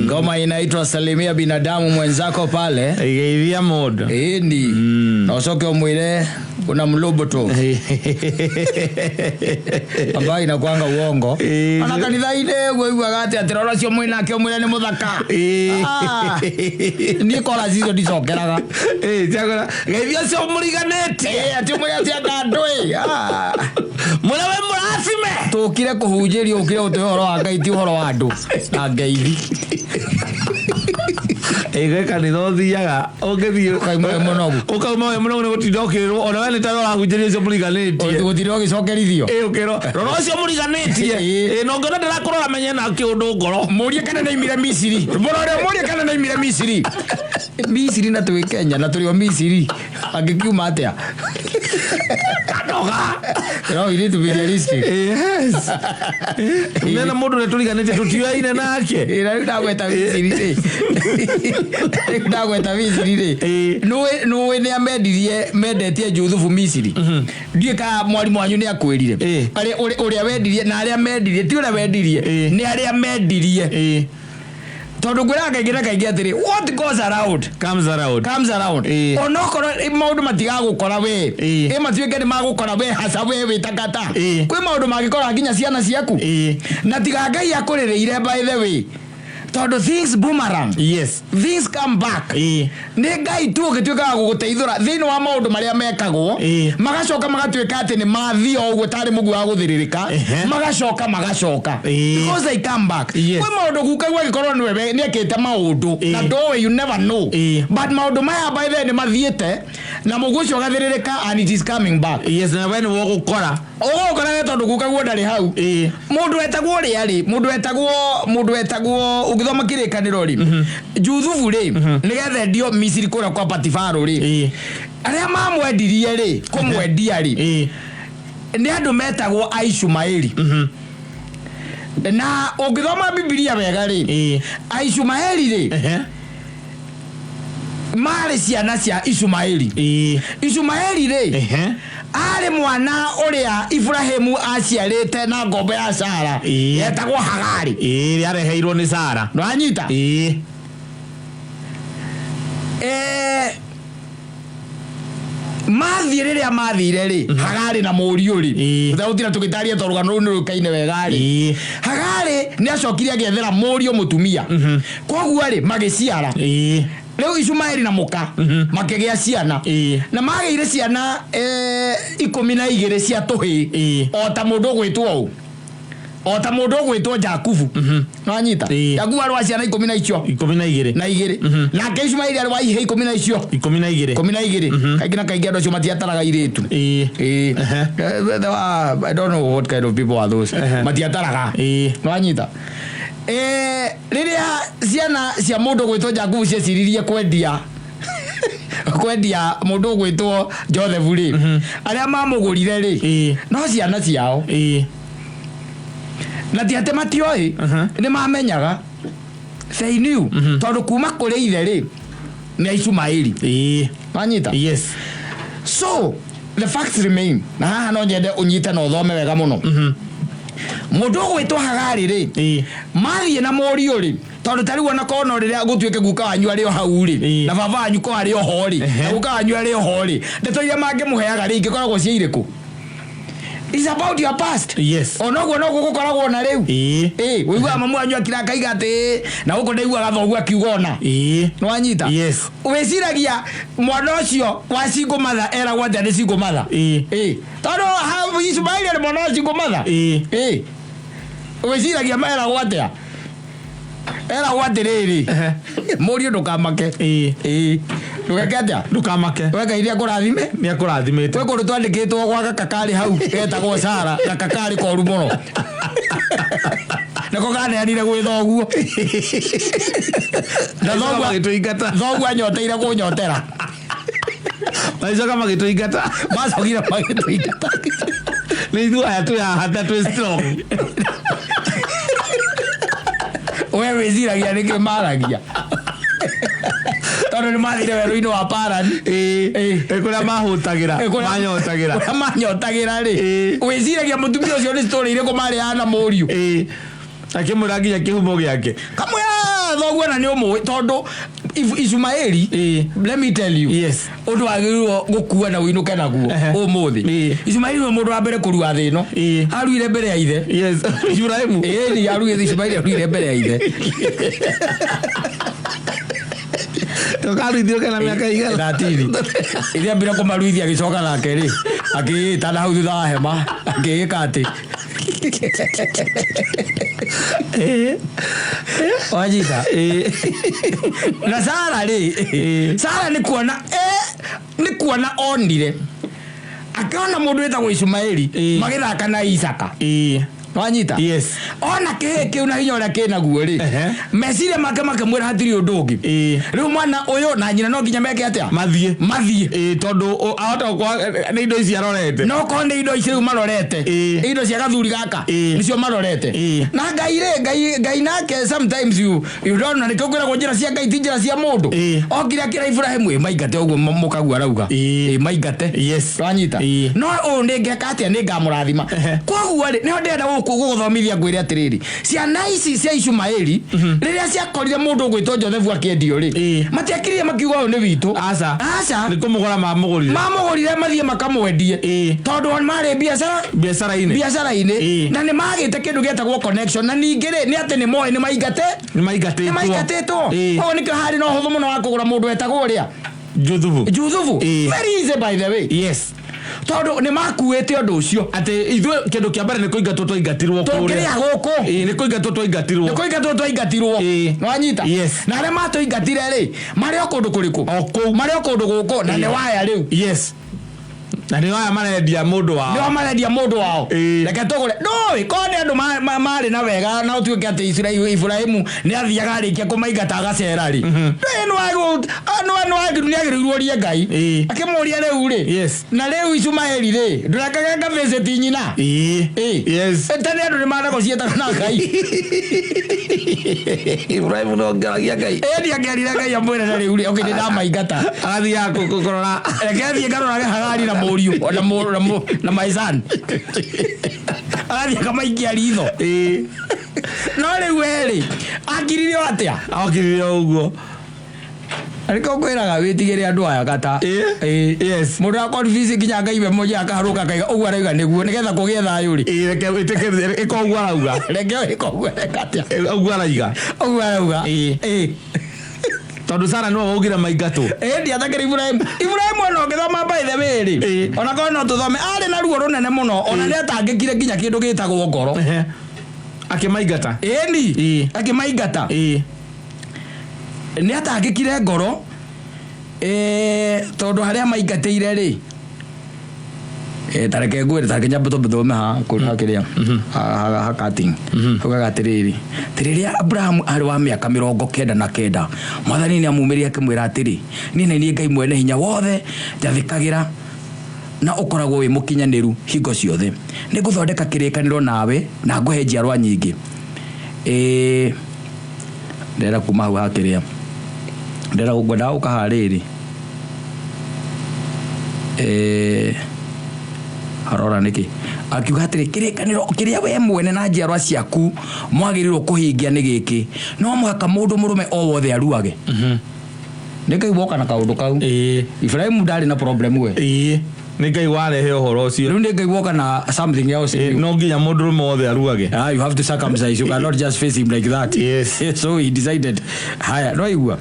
Ngoma inaitwa Salimia Binadamu Mwenzako pale. Igeithia mũndũ. Ĩni. Na ũcoke ũmwĩre una mlubutu ambayo inakwanga uongo. Ona kanitha-inĩ ũguo iguaga atĩ atĩ rora ũcio mwĩnake ũmwĩre nĩ mũthaka. Ah, niĩ kora icio ndicokeraga. Ciakora geithia ũcio mũriganĩtie. Ĩ, atĩ ũmwĩre atĩ anga ndũĩ. Ah. Mwĩre wĩ mũrathime. Tũkire kũhunjĩrio ũkire gũtũhe ũhoro wa Ngai ti ũhoro wa andũ na ngeithi. Ĩ, gwĩ kanitha ũthiaga ũngĩthiĩ Ũkauma wĩ mũnogu. Ũkauma wĩ mũnogu nĩ gũtinda ũkĩrwo ona we nĩ ta ũrahunjĩria ũcio mũriganĩtie. Gũtirĩ ũgĩcokerithio. Ĩ, ũkĩrwo rora ũcio mũriganĩtie. Ĩ, na ũngĩona ndĩrakũrora menye na kĩũndũ ngoro. Mũrie kana nĩaimire Misiri. Mũrore mũrie kana nĩaimire Misiri. Misiri na twĩ Kenya na tũrĩ o Misiri. Angĩkiuma atĩa? Kanoga. No, we need to be realistic. Yes. Nena mũndũ ũrĩa tũriganĩtie tũtioyaine nake. Ĩ, na rĩu ndagweta Misiri rĩ. Rĩu ndagweta Misiri rĩ. Ĩ. Nĩũĩ nĩa mendirie mendetie Juthubu Misiri. Ndiũĩ kana mwarimũ wanyu nĩ akwĩrire. Ĩ. Arĩa ũrĩa wendirie na arĩa mendirie ti ũrĩa wendirie Ĩ. nĩ arĩa mendirie. Ĩ. Tondũ ngwĩraga kaingĩ na kaingĩ atĩrĩ, what goes around Comes around. Comes around. Ĩ. Onokorwo maũndũ matigagũkora we, Ĩ. ĩ matuĩke nĩ magũkora we haca we wĩ takata, Ĩ. kwĩ maũndũ mangĩkora nginya ciana ciaku. Ĩ. Na tiga Ngai akũrĩrĩire, by the way, tondũ things boomerang. Things come back. Nĩ Ngai tu ũgĩtuĩkaga gũgũteithũra thĩinĩ wa maũndũ marĩa mekagwo, magacoka magatuĩka atĩ nĩ mathiĩ o ũguo tarĩ mũguo wa gũthĩrĩrĩka. Magacoka magacoka. Because they come back. Kwĩ maũndũ gukaguo angĩkorwo nĩwe nĩekĩte maũndũ na ndũĩ, you never know. But maũndũ maya by then nĩ mathiĩte na mũguo ũcio ũgathĩrĩrĩka and it is coming back. Yes, na we nĩwe ũgũkora. Ũgũkora we tondũ gukaguo ndarĩ hau. Mũndũ wetagwo ũrĩa rĩ, mũndũ wetagwo ũngĩthoma Kĩrĩkanĩro rĩ, Juthubu rĩ, nĩgetha endio Misiri kũrĩa kwa Patifaro rĩ, arĩa mamwendirie rĩ, kũmwendia rĩ, nĩ andũ metagwo Aishumaeli. Na ũngĩthoma Bibilia wega rĩ, Aishumaeli rĩ, marĩ ciana cia Ishumaeli. Ishumaeli rĩ, arĩ mwana ũrĩa Iburahĩmu aciarĩte na ngombo ya Sara yetagwo Hagari. Ĩ, areheirwo nĩ Sara. Nĩwanyita? Ĩ. Mathiĩ rĩrĩa mathire rĩ, Hagari na mũriũ rĩ, tũtegũtinda tũgĩtaria tondũ rũgano rũu nĩ rũĩkaine wega rĩ, Hagari nĩ acokire agĩethera mũriũ mũtumia, koguo rĩ magĩciara. Rĩu Ishumaeli na mũka makĩgĩa ciana. Na magĩire ciana 12 cia tũhĩĩ, o ta mũndũ ũgwĩtwo ũ, o ta mũndũ ũgwĩtwo Jakubu. Nĩwanyita? Jakubu arĩ wa ciana ikũmi na icio. 12. Na igĩrĩ. Nake Ishumaeli arĩ wa ihĩĩ ikũmi na icio. 12. 12. Kaingĩ na kaingĩ andũ acio matiataraga airĩtu. Ĩĩ. They were, I don't know what kind of people are those. Matiataraga. Nĩwanyita? Rĩrĩa ciana cia mũndũ ũgwĩtwo Jakubu cieciririe kwendia mũndũ ũgwĩtwo Joseph rĩ, arĩa mamũgũrire rĩ, no ciana ciao. Na ti atĩ matioĩ, nĩ mamenyaga. They knew. Tondũ kuma kũrĩ ithe rĩ, nĩ Aishumaeli. Wanyita? Yes. So, the facts remain. Na haha no nyende ũnyite na ũthome wega mũno. Mũndũ ũgwĩtwo Hagari rĩ, mathiĩ na mũriũ rĩ, tondũ ta rĩu ona korwo no rĩrĩa gũtuĩke guka wanyu arĩ o hau rĩ, na baba wanyu ko arĩ o ho rĩ, na guka wanyu arĩ o ho rĩ, ndeto iria mangĩmũheaga rĩ, ingĩkoragwo ciĩ irĩkũ? It's about your past. Onoguo noguo gũkoragwo na rĩu. Ĩ, ũiguaga mamu wanyu akira akaiga atĩ na gũkũ ndaiguaga thoguo akiuga ona. Nĩwanyita? Yes. Wĩciragia mwana ũcio wa single mother eragwo atĩa nĩ single mother? Ĩ. Tondũ Ismaili arĩ mwana wa single mother. Ĩ. Wĩciragia eragwo atĩa? Eragwo atĩrĩrĩ, mũriũ ndũkamake. Ĩ. Ndũgeke atĩa? Ndũkamake. We Ngai nĩ akũrathime. Nĩ akũrathimĩte. Gwĩ kũndũ twandĩkĩtwo gwa gaka karĩ hau getagwo Sara, gaka karĩ koru mũno. Nako kaneanire gwĩ thoguo. Na thoguo magĩtũingata. Thoguo anyoteire kũnyotera. Magĩcoka magĩtũingata. Macokire magĩtũingata. Nĩ ithuĩ aya twĩ haha na twĩ strong. We wĩciragia nĩkĩ maragia? Tondũ nĩ mathire werũ-inĩ wa Parani. Ĩ, kũrĩa mahũtagĩra, manyotagĩra. Kũrĩa manyotagĩra rĩ, wĩciragia mũtumia ũcio nĩ story irĩkũ marĩ na mũriũ? Akĩmwĩra nginya kĩhumo gĩake. Kamwĩra thoguo na nĩ ũmũĩ tondũ Ishumaeli, let me tell you, ũndũ wagĩrĩirwo gũkua na ũinũke naguo ũmũthĩ. Ishumaeli nĩwe mũndũ wa mbere kũrua thĩ ĩno. Aruire mbere ya ithe. Yes, Ibrahimu. Ĩni aruire, Ishumaeli aruire mbere ya ithe. Karuithio kena mĩaka igana? 13. Ithe ambire kũmaruithia, agĩcoka nake rĩ akĩĩta na hau thutha wa hema akĩĩka atĩ wanyita. Na Sara rĩ, Sara nĩ kuona nĩ kuona onire akĩona mũndũ wĩtagwo Ishumaeli magĩthaka na Isaka. Wanyita? Ona kĩhĩ kĩu na hinya ũrĩa kĩnaguo rĩ, meciria make makĩmwĩra hatirĩ ũndũ ũngĩ. Rĩu mwana ũyũ na nyina no nginya meke atĩa? Mathiĩ. Mathiĩ. Ĩĩ, tondũ ahota gũkorwo nĩ indo ici arorete. No korwo nĩ indo ici rĩu marorete, indo cia gathuri gaka nĩcio marorete. Na Ngai rĩ, Ngai nake sometimes you don't know nĩkĩo kwĩragwo njĩra cia Ngai ti njĩra cia mũndũ. Okire akĩra Ibrahimu, "Ĩ, maingate ũguo mũkagua arauga. Ĩ, maingate." Wanyita? No ũyũ nĩ ngeka atĩa? Nĩ ngamũrathima. Koguo rĩ, nĩho ndĩrenda gũgũthomithia ngwĩre atĩrĩrĩ, ciana ici cia Ishumaeli rĩrĩa ciakorire mũndũ ũgwĩtwo Joseph akĩendio rĩ, matiakirire makiuga ũyũ nĩ witũ. Aca. Aca. Nĩ kũmũgũra mamũgũrire. Mamũgũrire mathiĩ makamwendie. Tondũ marĩ biacara biacara-inĩ. Biacara-inĩ. Na nĩ magĩte kĩndũ gĩetagwo connection, na ningĩ rĩ, nĩ atĩ nĩ moĩ nĩ maingate Nĩ maingatĩtwo. Nĩ maingatĩtwo. Koguo nĩkĩo harĩ na ũhũthũ mũno wa kũgũra mũndũ wetagwo ũrĩa? Juthubu. Juthubu. Very easy, by the way. Tondũ nĩ makuĩte ũndũ ũcio. Atĩ ithuĩ kĩndũ kĩa mbere nĩ kũingatwo twaingatirwo kũrĩa. Tũkĩrĩa gũkũ. Ĩĩ, nĩ kũingatwo twaingatirwo. Nĩ kũingatwo twaingatirwo. Nĩwanyita? Yes. Na arĩa matũingatire rĩ, marĩ o kũndũ kũrĩkũ? O kũu. Marĩ o kũndũ gũkũ na nĩ waya rĩu. Yes, na nĩ aya marendia mũndũ wao. Nĩo marendia mũndũ wao. Reke tũgũre. Ndũĩ korwo nĩ andũ marĩ na wega na ũtuĩke atĩ Ibrahimu nĩ athiaga arĩkia kũmaingata agacera rĩ, ndũĩ nĩ agĩrĩirwo orie Ngai. Akĩmũria rĩu rĩ, na rĩu Ishumaeli rĩ, ndũrekaga ngavisit nyina? Ta nĩ andũ nĩ manegotiataga na Ngai. Ibrahimu no ngeragia Ngai. Ĩĩ, nĩangĩerire Ngai amwĩre na rĩu rĩ, okay, nĩ ndamaingata. Agathiaga kũrora. Reke thiĩ ngarorage Hagari na mũriũ na na my son, agathiĩ akamaikia ritho. No rĩu we rĩ, akirire o atĩa? Okirire ũguo. Arĩko ngwĩraga wĩtigĩre andũ aya kata. Mũndũ akonfuse nginya Ngai we mwenyewe akaharũka akaiga ũguo arauga nĩguo nĩgetha kũgĩe thayũ rĩ. Ĩĩ, reke wĩtĩkĩre ĩka ũguo arauga. Reke ĩka ũguo areka atĩa? Ũguo araiga. Ũguo arauga. Tondũ Sara nĩwe waugire maingatwo. Ĩĩ, ndiatakĩra Ibrahimu. Ibrahimu ona ũngĩthoma, by the way rĩ, ona korwo no tũthome, arĩ na ruo rũnene mũno, ona nĩ atangĩkire nginya kĩndũ gĩtagwo ngoro. Akĩmaingata. Ĩni. Akĩmaingata. Nĩ atangĩkire ngoro, tondũ harĩa maingatĩire rĩ, tareke ngwĩre, tareke nyambe twambe thome ha kĩrĩa ha cutting haugaga atĩrĩrĩ, atĩ rĩrĩa Abrahamu arĩ wa mĩaka 99, Mwathani nĩ amumĩrire akĩmwĩra atĩrĩ, "Niĩ nĩ niĩ Ngai mwene hinya wothe, njathĩkagĩra na ũkoragwo wĩ mũkinyanĩru hingo ciothe. Nĩ ngũthondeka kĩrĩkanĩro nawe na ngũhe njiarwa nyingĩ." Ndĩrenda kuma hau hakĩrĩa ndĩrenda ngwendaga gũka haha rĩrĩ, harora nĩkĩ akiuga atĩrĩ, "Kĩrĩkanĩro kĩrĩa we mwene na njiarwa ciaku mwagĩrĩirwo kũhingia nĩ gĩkĩ: no mũhaka mũndũ mũrũme o wothe aruage." Nĩ Ngai woka na kaũndũ kau. Ibrahimu ndarĩ na problem we. Ĩĩ, nĩ Ngai warehe ũhoro ũcio. Rĩu nĩ Ngai woka na something else. No nginya mũndũrũme wothe aruage. Ah, you have to circumcise. You cannot just face him like that. So he decided. Haya, no igua.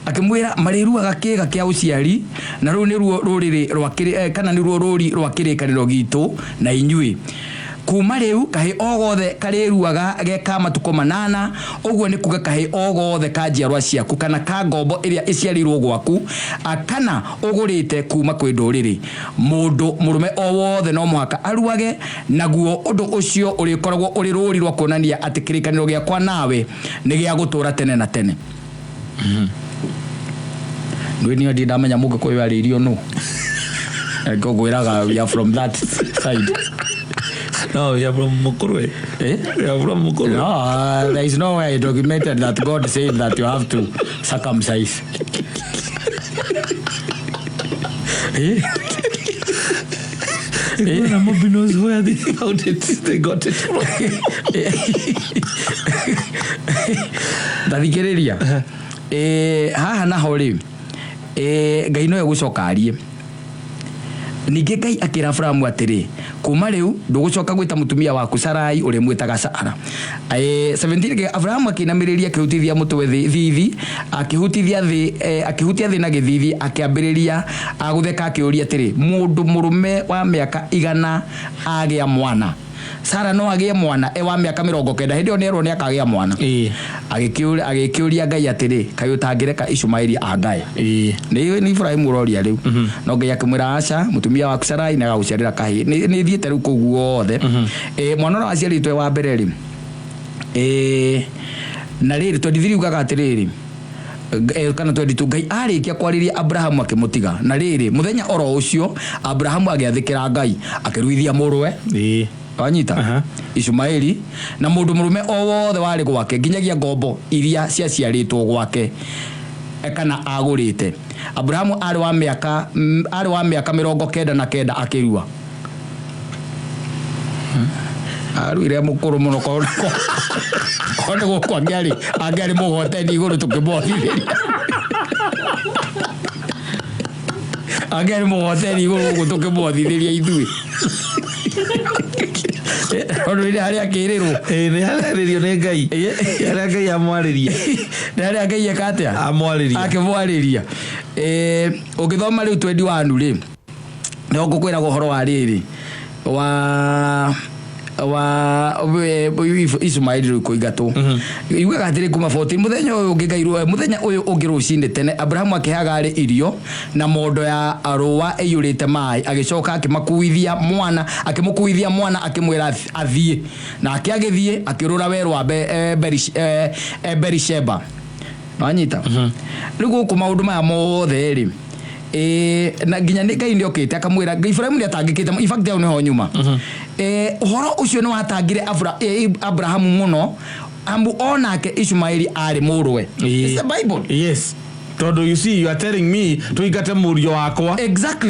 Akĩmwĩra marĩruaga kĩĩga kĩa ũciari, na rũu nĩruo rũrĩrĩ rwa kana nĩruo rũri rwa kĩrĩkanĩro gitũ na inyuĩ. Kuma rĩu kahĩ o gothe karĩruaga ge ka matukũ 8, ũguo nĩ kuga kahĩ o gothe ka njiarwa ciaku kana ka ngombo ĩrĩa ĩciarĩirwo gwaku, kana ũgũrĩte kuma kwĩ ndũrĩrĩ. Mũndũ mũrũme o wothe no mũhaka aruage, naguo ũndũ ũcio ũrĩkoragwo ũrĩ rũri rwa kuonania atĩ kĩrĩkanĩro gĩakwa nawe nĩ gĩa gũtũũra tene na tene. Ndũĩ niĩ ndirĩ ndamenya Mũgĩkũyũ arĩirio nũ. Nĩkĩo ngwĩraga we are from that side. No, we are from Mukurwe. Eh? We are from Mukurwe. No, there is nowhere documented that God said that you have to circumcise. Eh? Na Mobi knows where they found it. They got it from. Ndathikĩrĩria. Haha naho rĩ, Ngai nowe gũcoka arie. Ningĩ Ngai akĩra Aburahamu atĩrĩ, Kuuma rĩu ndũgũcoka gwĩta mũtumia waku Sarai, ũrĩmwĩtaga Sara. 17 Aburahamu akĩinamĩrĩria akĩhutithia mũtwe thĩ thithi, akĩhutithia thĩ, akĩhutia thĩ na gĩthithi, akĩambĩrĩria gũtheka akĩũria atĩrĩ, Mũndũ mũrũme wa mĩaka 100 agĩa mwana? Sara no agĩe mwana e wa mĩaka 90? Hĩndĩ ĩyo nĩerwo nĩ akagĩa mwana. Agĩkĩũria Ngai atĩrĩ, Kaĩ ũtangĩreka Ishumaeli angae? Nĩ Ibrahimu ũroria rĩu. No Ngai akĩmwĩra, aca, mũtumia waku Sarai nĩ agagũciarĩra kahĩĩ. Nĩ thiĩte rĩu kũu guothe. Mwana ũrĩa waciarĩtwo e wa mbere rĩ, na rĩrĩ, 23 ugaga atĩrĩrĩ, kana 22, Ngai arĩkia kwarĩria Abrahamu akĩmũtiga. Na rĩrĩ, mũthenya oro ũcio Abrahamu agĩathĩkĩra Ngai, akĩruithia mũrũwe. Wanyita? Ishumaeli na mũndũ mũrũme o wothe warĩ gwake, nginyagia ngombo iria ciaciarĩtwo gwake kana agũrĩte. Abrahamu arĩ wa mĩaka 99 akĩrua. Aruire mũkũrũ mũno, korwo nĩ gũkũ angĩarĩ mũgoteni igũrũ tũkĩmwothithĩria. Angĩarĩ mũgoteni igũrũ gũkũ tũkĩmwothithĩria ithuĩ. Tondũ rĩrĩa harĩa akĩrĩrwo. Nĩ hararĩrio nĩ Ngai. Harĩa Ngai amwarĩria. Nĩ harĩa Ngai eka atĩa? Amwarĩria. Akĩmwarĩria. Ũngĩthoma rĩu 21 rĩ, nĩho ngũkwĩraga ũhoro wa rĩrĩ wa Ismaili rĩu kũingatwo. Yugaga atĩrĩ kuma 14, mũthenya ũyũ ũngĩ Ngai mũthenya ũyũ ũngĩ rũcinĩ tene Abrahamu akĩhe Hagari irio na mondo ya rũũa ĩiyũrĩte maĩ, agĩcoka akĩmakuithia mwana, akĩmũkuithia mwana akĩmwĩra athiĩ. Nake agĩthiĩ akĩũrũra werũ wa Berisheba. Wanyita? Rĩu gũkũ maũndũ maya mothe rĩ, na nginya nĩ Ngai nĩ okĩte akamwĩra Ibrahimu nĩ atangĩkĩte, in fact hau nĩho nyuma. Ũhoro ũcio nĩ watangire Abrahamu mũno, amu onake Ishumaeli arĩ mũrũwe. It's the Bible. Yes. Tondũ you see, you are telling me tũingate mũriũ wakwa.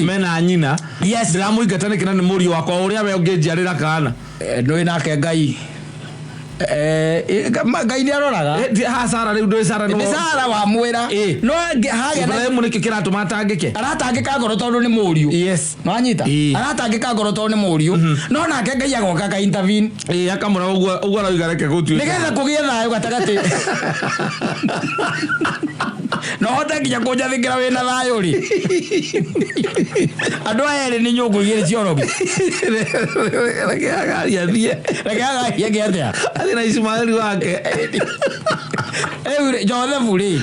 Mena nyina. Ndĩramũingata nĩkĩ na nĩ mũriũ wakwa ũrĩa we ũngĩnjiarĩra kana. Nĩũĩ nake Ngai. Ngai nĩ aroraga. Ha Sara rĩu ndũĩ Sara nĩ Sara wamwĩra. No hagĩa na Ibrahimu nĩkĩ kĩratũma atangĩke? Aratangĩka ngoro tondũ nĩ mũriũ. Nĩwanyita? Aratangĩka ngoro tondũ nĩ mũriũ. No nake Ngai agoka aka intervene. Akamũra ũguo arauga reke gũtuĩke. Nĩgetha kũgĩe thayũ gatagatĩ. No hote nginya kũnjathĩkĩra wĩna thayũ rĩ. Andũ aya erĩ nĩ nyũngũ igĩrĩ cia ũrogi. Reke Hagari athiĩ. Reke Hagari eke atĩa? Athiĩ na Ishumaeli wake. Rĩu rĩ, Joseph rĩ,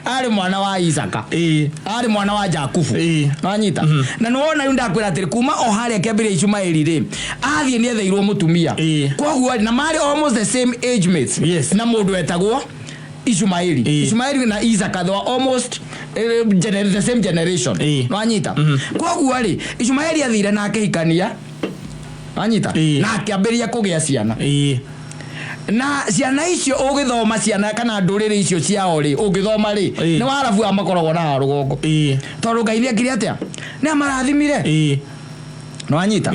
arĩ mwana wa Isaka. Arĩ mwana wa Jakubu. Nĩwanyita? Na nĩwona rĩu ndakwĩra atĩrĩ, kuma o harĩa kĩambĩrĩria Ishumaeli rĩ, athiĩ nĩetheirwo mũtumia. Koguo rĩ, na marĩ almost the same age mates. Na mũndũ wetagwo Ishumaeli. Ishumaeli na Isaka they were almost the same generation. Nĩwanyita? Koguo rĩ, Ishumaeli athire na akĩhikania. Wanyita? Na akĩambĩrĩria kũgĩa ciana. Na ciana icio ũgĩthoma ciana kana ndũrĩrĩ icio ciao rĩ, ũngĩthoma rĩ, nĩ Waarabu aya makoragwo na haha rũgongo. Tondũ Ngai nĩ ekire atĩa? Nĩ amarathimire. Nĩwanyita?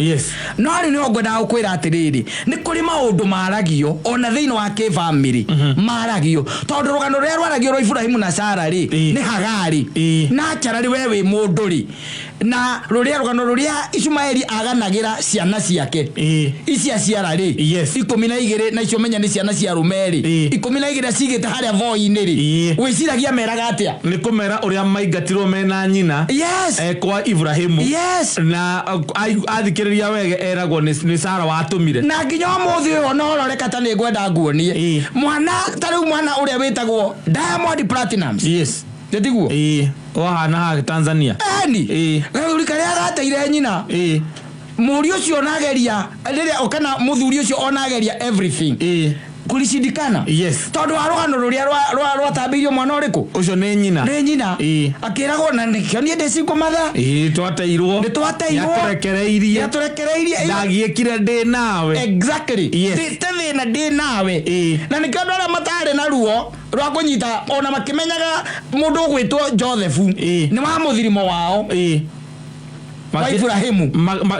No rĩu nĩho ngwendaga gũkwĩra atĩrĩrĩ, nĩ kũrĩ maũndũ maragio ona thĩinĩ wa kĩbamĩrĩ maragio, tondũ rũgano rũrĩa rwaragio rwa Iburahimu na Sara rĩ, nĩ Hagari. Naturally we wĩ mũndũ rĩ, na rũrĩa rũgano rũrĩa Ishumaeli aganagĩra ciana ciake ici aciara rĩ, 12, na icio menya nĩ ciana cia arũme rĩ, 12 acigĩte harĩa voi-inĩ rĩ, wĩciragia meraga atĩa? Nĩ kũmera ũrĩa maingatirwo mena nyina kwa Ibrahimu. Na athikĩrĩria wega eragwo nĩ Sara watũmire. Na nginya ũmũthĩ ũyũ ona ũrore kata nĩ ngwenda nguonie. Mwana ta rĩu mwana ũrĩa wĩtagwo Diamond Platnumz. Nĩ tiguo? Wahana haha Tanzania. Eni. Gathuri karĩa gateire nyina. Mũriũ ũcio onageria rĩrĩa kana mũthuri ũcio onageria everything. Kulishindikana. Tondũ wa rũgano rũrĩa rwatambĩirio mwana ũrĩkũ? Ũcio nĩ nyina. Nĩ nyina. Akĩragwo na nĩkĩo niĩ ndĩ single mother. Twateirwo. Nĩ twateirwo. Nĩatũrekereirie. Nĩatũrekereirie. Ndagiĩkire ndĩ nawe. Ndĩ thĩna ndĩ nawe. Na nĩkĩo andũ arĩa matarĩ na ruo rwa kũnyita ona makĩmenyaga mũndũ ũgwĩtwo Joseph nĩ wa mũthirimo wao. Wa Ibrahimu.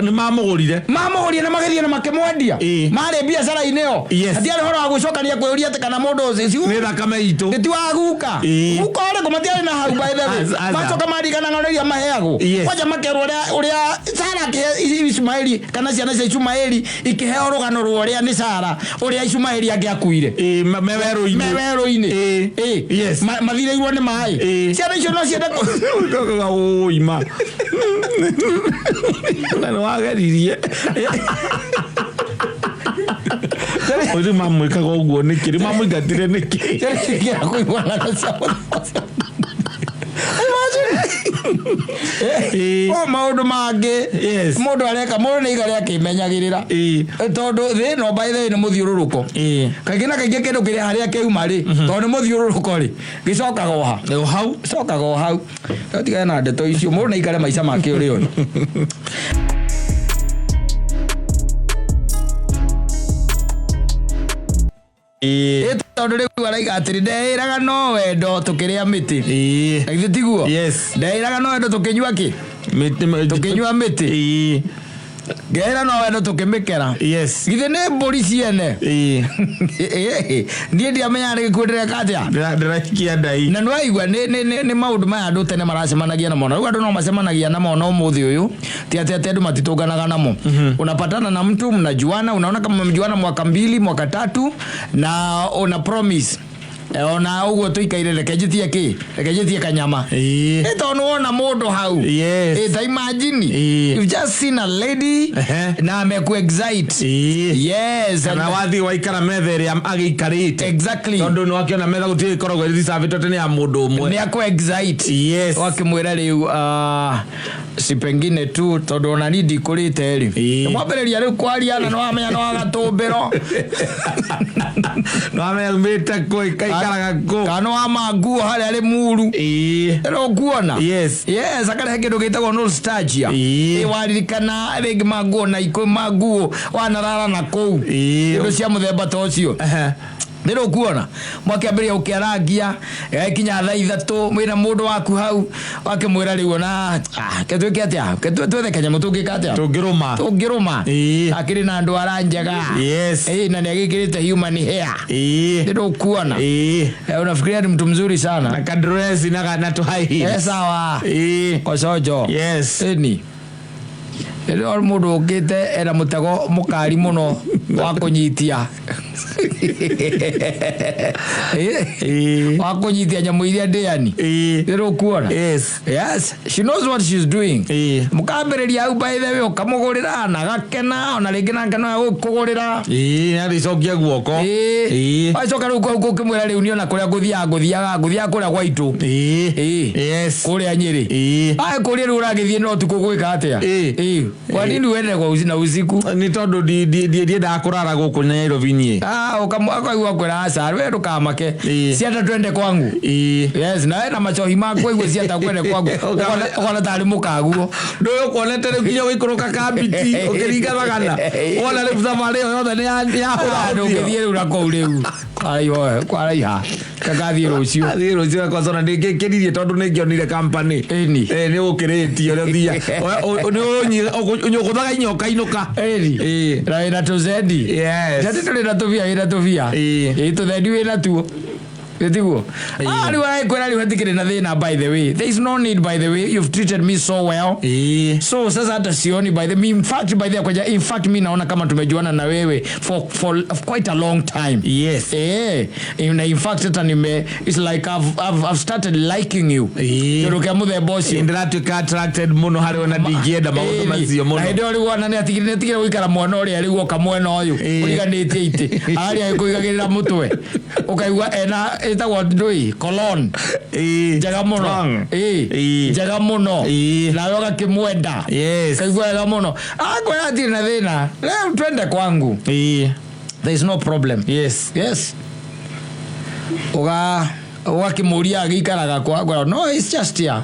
Nĩ mamũgũrire. Mamũgũrire na magĩthiĩ na makĩmwendia. Marĩ biacara-inĩ ĩyo. Hatiarĩ ũhoro wa gũcokania kwĩũria atĩ kana mũndũ ũcio Nĩ thakame itũ. Nĩ ti wa guka. Guka ũrĩkũ? Matiarĩ na hau, by the way. Aca. Macoka marigana ng'ano iria maheagwo. Kwanja makerwo ũrĩa Sara akĩhe Ishumaeli, kana ciana cia Ishumaeli ikĩheo rũgano rwa ũrĩa nĩ Sara, ũrĩa Ishumaeli angĩakuire. Ĩĩ, me werũ-inĩ. Me werũ-inĩ. Ĩĩ. Yes. Mathirĩirwo nĩ maĩ. Ciana icio no ciende Ũi ma. Na nĩ wageririe. Rĩu mamwĩkaga ũguo nĩkĩ? Rĩu mamũingatire nĩkĩ? Ciana icio ikĩaga kũigua ng'ano cia mũthemba ũcio. Imagine. O maũndũ mangĩ mũndũ areka, mũndũ nĩ igare akĩmenyagĩrĩra. Tondũ thĩ ĩno, by the way, nĩ mũthiũrũrũko. Kaingĩ na kaingĩ kĩndũ kĩrĩa harĩa kĩuma rĩ, tondũ nĩ mũthiũrũrũko rĩ, gĩcokaga o ha? O hau. Gĩcokaga o hau. No tigane na ndeto icio, mũndũ nĩ aikare maica make ũrĩa ũrĩ. Tondũ rĩu araiga atĩrĩ, ndeĩraga no wendo tũkĩrĩa mĩtĩ. Na githĩ tiguo? Yes. Ndeĩraga no wendo tũkĩnyua kĩ? Mĩtĩ, Tũkĩnyua mĩtĩ. Ngeĩra no wendo tũkĩmĩkera. Yes. Githĩ nĩ mbũri ciene? Niĩ ndiamenyaga nĩ gĩkuũ ndĩreka atĩa? Ndĩraikia ndai. Na nĩwaigua nĩ maũndũ maya andũ tene maracemanagia namo, na rĩu andũ no macemanagia namo na ũmũthĩ ũyũ, ti atĩ atĩ andũ matitũnganaga namo. Unapatana na mtu, mnajuana, unaona kama mmejuana mwaka 2, mwaka 3, na una promise. Ona ũguo tũikaire, reke njĩtie kĩ? Reke njĩtie kanyama. Ĩ tondũ nĩwona mũndũ hau. Ta imagine. You've just seen a lady na ameku excite. Yes. Kana wathiĩ waikara metha ĩrĩa agĩikarĩte. Exactly. Tondũ nĩwakĩona metha gũtirĩ ĩkoragwo ĩrĩ reserved atĩ nĩ ya mũndũ ũmwe. Nĩ akũ excite. Yes. Wakĩmwĩra rĩu, si pengine tu, tondũ ona niĩ ndikũrĩte rĩ. Mwambĩrĩria rĩu kwaria na nĩwamenya nĩ wagatũmbĩro. Nĩwamenya umĩte kũ, ĩkaikaraga kũ. Kana nĩ wa manguo harĩa rĩ muru. Ĩno ũkuona? Yes. Yes, akarehe kĩndũ gĩtagwo nostalgia. Waririkana rĩngĩ manguo na ikũ manguo wanarara na kũu. Indo cia mũthemba ta ũcio. Nĩ rũkuona mwakĩambĩrĩria gũkĩarangia, ĩgakinya thaa 3 mwĩna mũndũ waku hau, wakĩmwĩra rĩu ona, ke twĩke atĩa? Ke twethe kanyamũ tũngĩka atĩa? Tũngĩrũma. Tũngĩrũma. Akĩrĩ na andũ ara njega. Yes. Na nĩ agĩkĩrĩte human hair. Nĩ rũkuona. Unafikiria ni mtu mzuri sana. Na kadress na na tu high heels. Sawa. Kocojo. Yes. Ĩni. Rĩrĩa mũndũ ũkĩte ena mũtego mũkari mũno wa kũnyitia. Wa kũnyitia nyamũ iria ndĩani. Nĩ rũkuona? Yes. Yes, she knows what she's doing. Mũkambĩrĩria hau, by the way, ũkamũgũrĩra na agakena, ona rĩngĩ nake no egũkũgũrĩra. Nĩ arĩcokia guoko. Wacoka rĩu kũu ũkĩmwĩra rĩu niĩ ona kũrĩa ngũthiaga, ngũthiaga, ngũthiaga kũrĩa gwa itũ. Yes. Kũrĩa Nyĩrĩ. Kũrĩa rĩu ũragĩthiĩ no ũtukũ gwĩka atĩa? Kwa nini uende kwa na usiku? Nĩ tondũ ndiendaga kũrara gũkũ Nairobi niĩ. Ũkaigua kwĩra aca, we ndũkamake. Ciata twende kwangu. Yes, na wena macohi maku aigua ciata kwende kwangu. Ũkona tarĩ mũkaguo. Ndũĩ ũkuonete rĩu nginya ũgĩikũrũka kambiti, ũkĩringa thagana. Wona rĩu thabarĩ ĩyo yothe nĩ yahũra ũthiũ. Ndũngĩthiĩ rĩu na kũu rĩu. Kwaraiha, kwaraiha. Kagathiĩ rũciũ. Athiĩ rũciũ kwanza ona ndingĩkĩririe tondũ nĩngĩonire company. Ĩni. Nĩ ũkĩrĩtie ũrĩa ũthiaga. Nĩ ũgũthaga inya ũkainũka. Ĩni. Na wĩna tũzendi. Yes. Jati tũrĩ na tũbia, wĩna tũbia. Tũthendi wĩna tuo. Gĩtiguo? Rĩu agĩkwĩra rĩu hatikĩrĩ na thĩna, by the way. There is no need, by the way. You've treated me so well. So sasa hata sioni, by the way. In fact, by the way, in fact, mi naona kama tumejuana na wewe for quite a long time. Yes. In fact, hata nime, it's like I've started liking you. Kĩndũ kĩa mũthemba ũcio. Ndĩratuĩka attracted mũno harĩ we na ndingĩenda maũndũ macio mũno. Na hĩndĩ ĩyo rĩu ona nĩ atigire gũikara mwena ũrĩa rĩu oka mwena ũyũ. Ũriganĩtie itĩ. Ararĩa agĩkũigagĩrĩra mũtwe. Ũkaigua ena ĩtagwo ndũĩ, cologne. Njega mũno. Strong. Njega mũno. Nawe ũgakĩmwenda. Yes. Kaigua wega mũno. Akwĩra hatirĩ na thĩna. Leo twende kwangu. There is no problem. Yes. Yes. Ũgakĩmũria agĩikaraga kwa, ngwĩra, no, it's just here.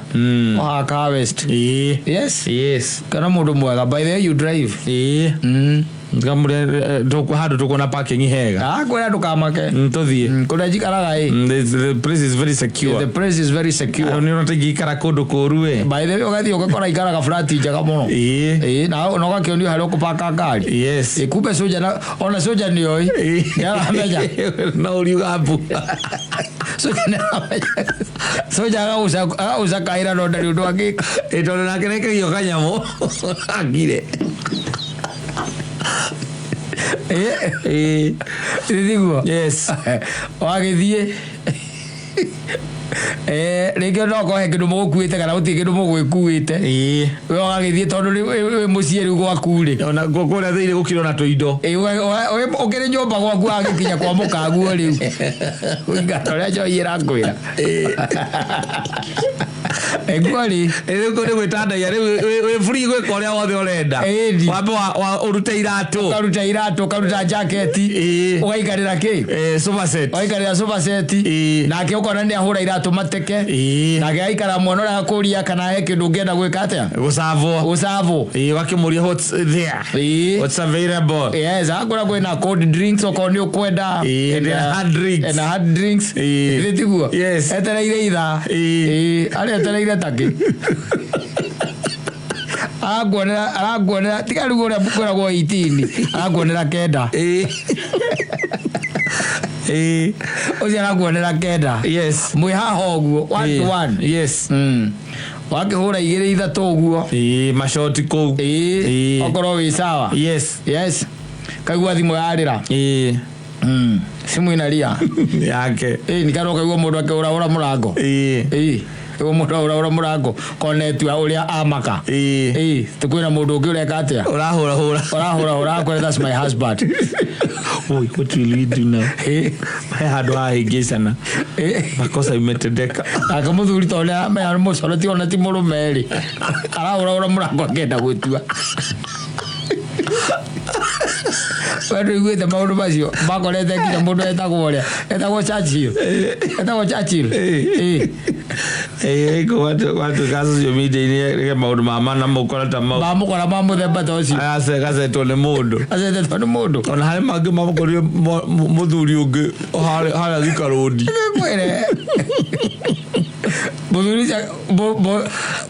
Oha West. Yes. Yes. Kana mũndũ mwega. By the way you drive. Ngamũria handũ tũkuona parking hega. Akwĩra ndũkamake. Tũthiĩ. Kũrĩa njikaraga ĩ. The place is very secure. The place is very secure. Nĩ ũrona ta ingĩikara kũndũ kũũru ĩ. By the way, ũgathiĩ ũgakora ikaraga flat njega mũno. Ĩĩ. Ĩ, na ũgakĩonio harĩa ũkũbaka ngari. Yes. Ĩ, kumbe soja na ona soja nĩoĩ. Nĩaramenya. No ũriuga mbu. Soja nĩaramenya. Soja agagũcakaĩra no ndarĩ ũndũ angĩka. Ĩ, tondũ nake nĩaikagio kanyamũ akire. Ĩ, nĩ tiguo? Yes. Wagĩthiĩ rĩngĩ no korwo he kĩndũ mũgũkuĩte kana gũtirĩ kĩndũ mũgwĩkuĩte. Ĩĩ. We ũgagĩthiĩ tondũ wĩ mũciĩ rĩu gwaku rĩ. Ona kũrĩa thĩinĩ gũkĩrĩ ona tũindo. Ĩ, ũkĩrĩ nyũmba gwaku agĩkinya kwa mũkaguo rĩu. Ũingata ũrĩa njohi ĩrakwĩra. Ĩguo rĩ. Rĩu kũ nĩ gwĩtandaia rĩu wĩ free gwĩka ũrĩa wothe ũrenda. Ĩni. Wambe ũrute iratũ. Ũkaruta iratũ, ũkaruta jaketi. Ĩĩ. Ũgaikarĩra kĩ? Sofa set. Ũgaikarĩra sofa set. Ĩĩ. Nake ũkona nĩ ahũra iratũ mateke. Ĩĩ. Nake aikara mwana ũrĩa akũria kana he kĩndũ ũngĩenda gwĩka atĩa? Gũcavwo. Gũcavwo. Ĩĩ, wakĩmũria what's there. Ĩĩ. What's available. Yes, akwĩra kwĩna cold drinks okorwo nĩ ũkwenda. Ĩĩ, And, and hard drinks. And hard drinks. Ĩĩ. Githĩ tiguo? Yes. Etereire ithaa. Ĩĩ. Ĩĩ, arĩa etereire takĩ. Arakuonera tiga rĩu ũrĩa kwĩragwo 18, arakuonera 9. Ĩĩ. Ĩĩ. Ũcio arakuonera 9. Yes. Mwĩ haha ũguo, one to Ĩĩ. one. Yes. Wakĩhũra igĩrĩ ithatũ ũguo. Ĩĩ, macoti kũu. Ĩĩ, Ĩĩ. okorwo wĩ sawa. Yes. Yes. Kaigua thimũ yarĩra. Ĩĩ. Simu inalia. Yake. Ĩĩ, nĩkarwo kaigua mũndũ akĩhũrahũra mũrango. Ĩĩ. Ĩĩ, kaigua mũndũ ahũrahũra mũrango konetua ũrĩa amaka. Ĩĩ. Ĩĩ, tũkwĩna mũndũ ũngĩ ũreka atĩa? Ũrahũrahũra. Ũrahũrahũra akwĩra that's my husband. Oi, what will we do now? Ĩĩ. He handũ hahĩngĩcana. Ĩĩ. Makosa imetendeka. Nake mũthuri ta ũrĩa menya nĩ mũcoro ti ona ti mũrũme rĩ. Arahũrahũra mũrango akĩenda gwĩtua. We ndũiguĩte maũndũ macio makorete nginya mũndũ etagwo ũrĩa etagwo Churchill. Etagwo Churchill. Ĩĩ. Ĩĩ. Ĩĩ, gwatuĩka social media-inĩ rĩge maũndũ ma mana mũkora ta mau. Mamũkora ma mũthemba ta ũcio. Gacetwo nĩ mũndũ. Acetetwo nĩ mũndũ. Ona harĩ mangĩ mamũkorire mũthuri ũngĩ harĩa Thika Road. Nĩngwĩre. Mũthuri ũcio,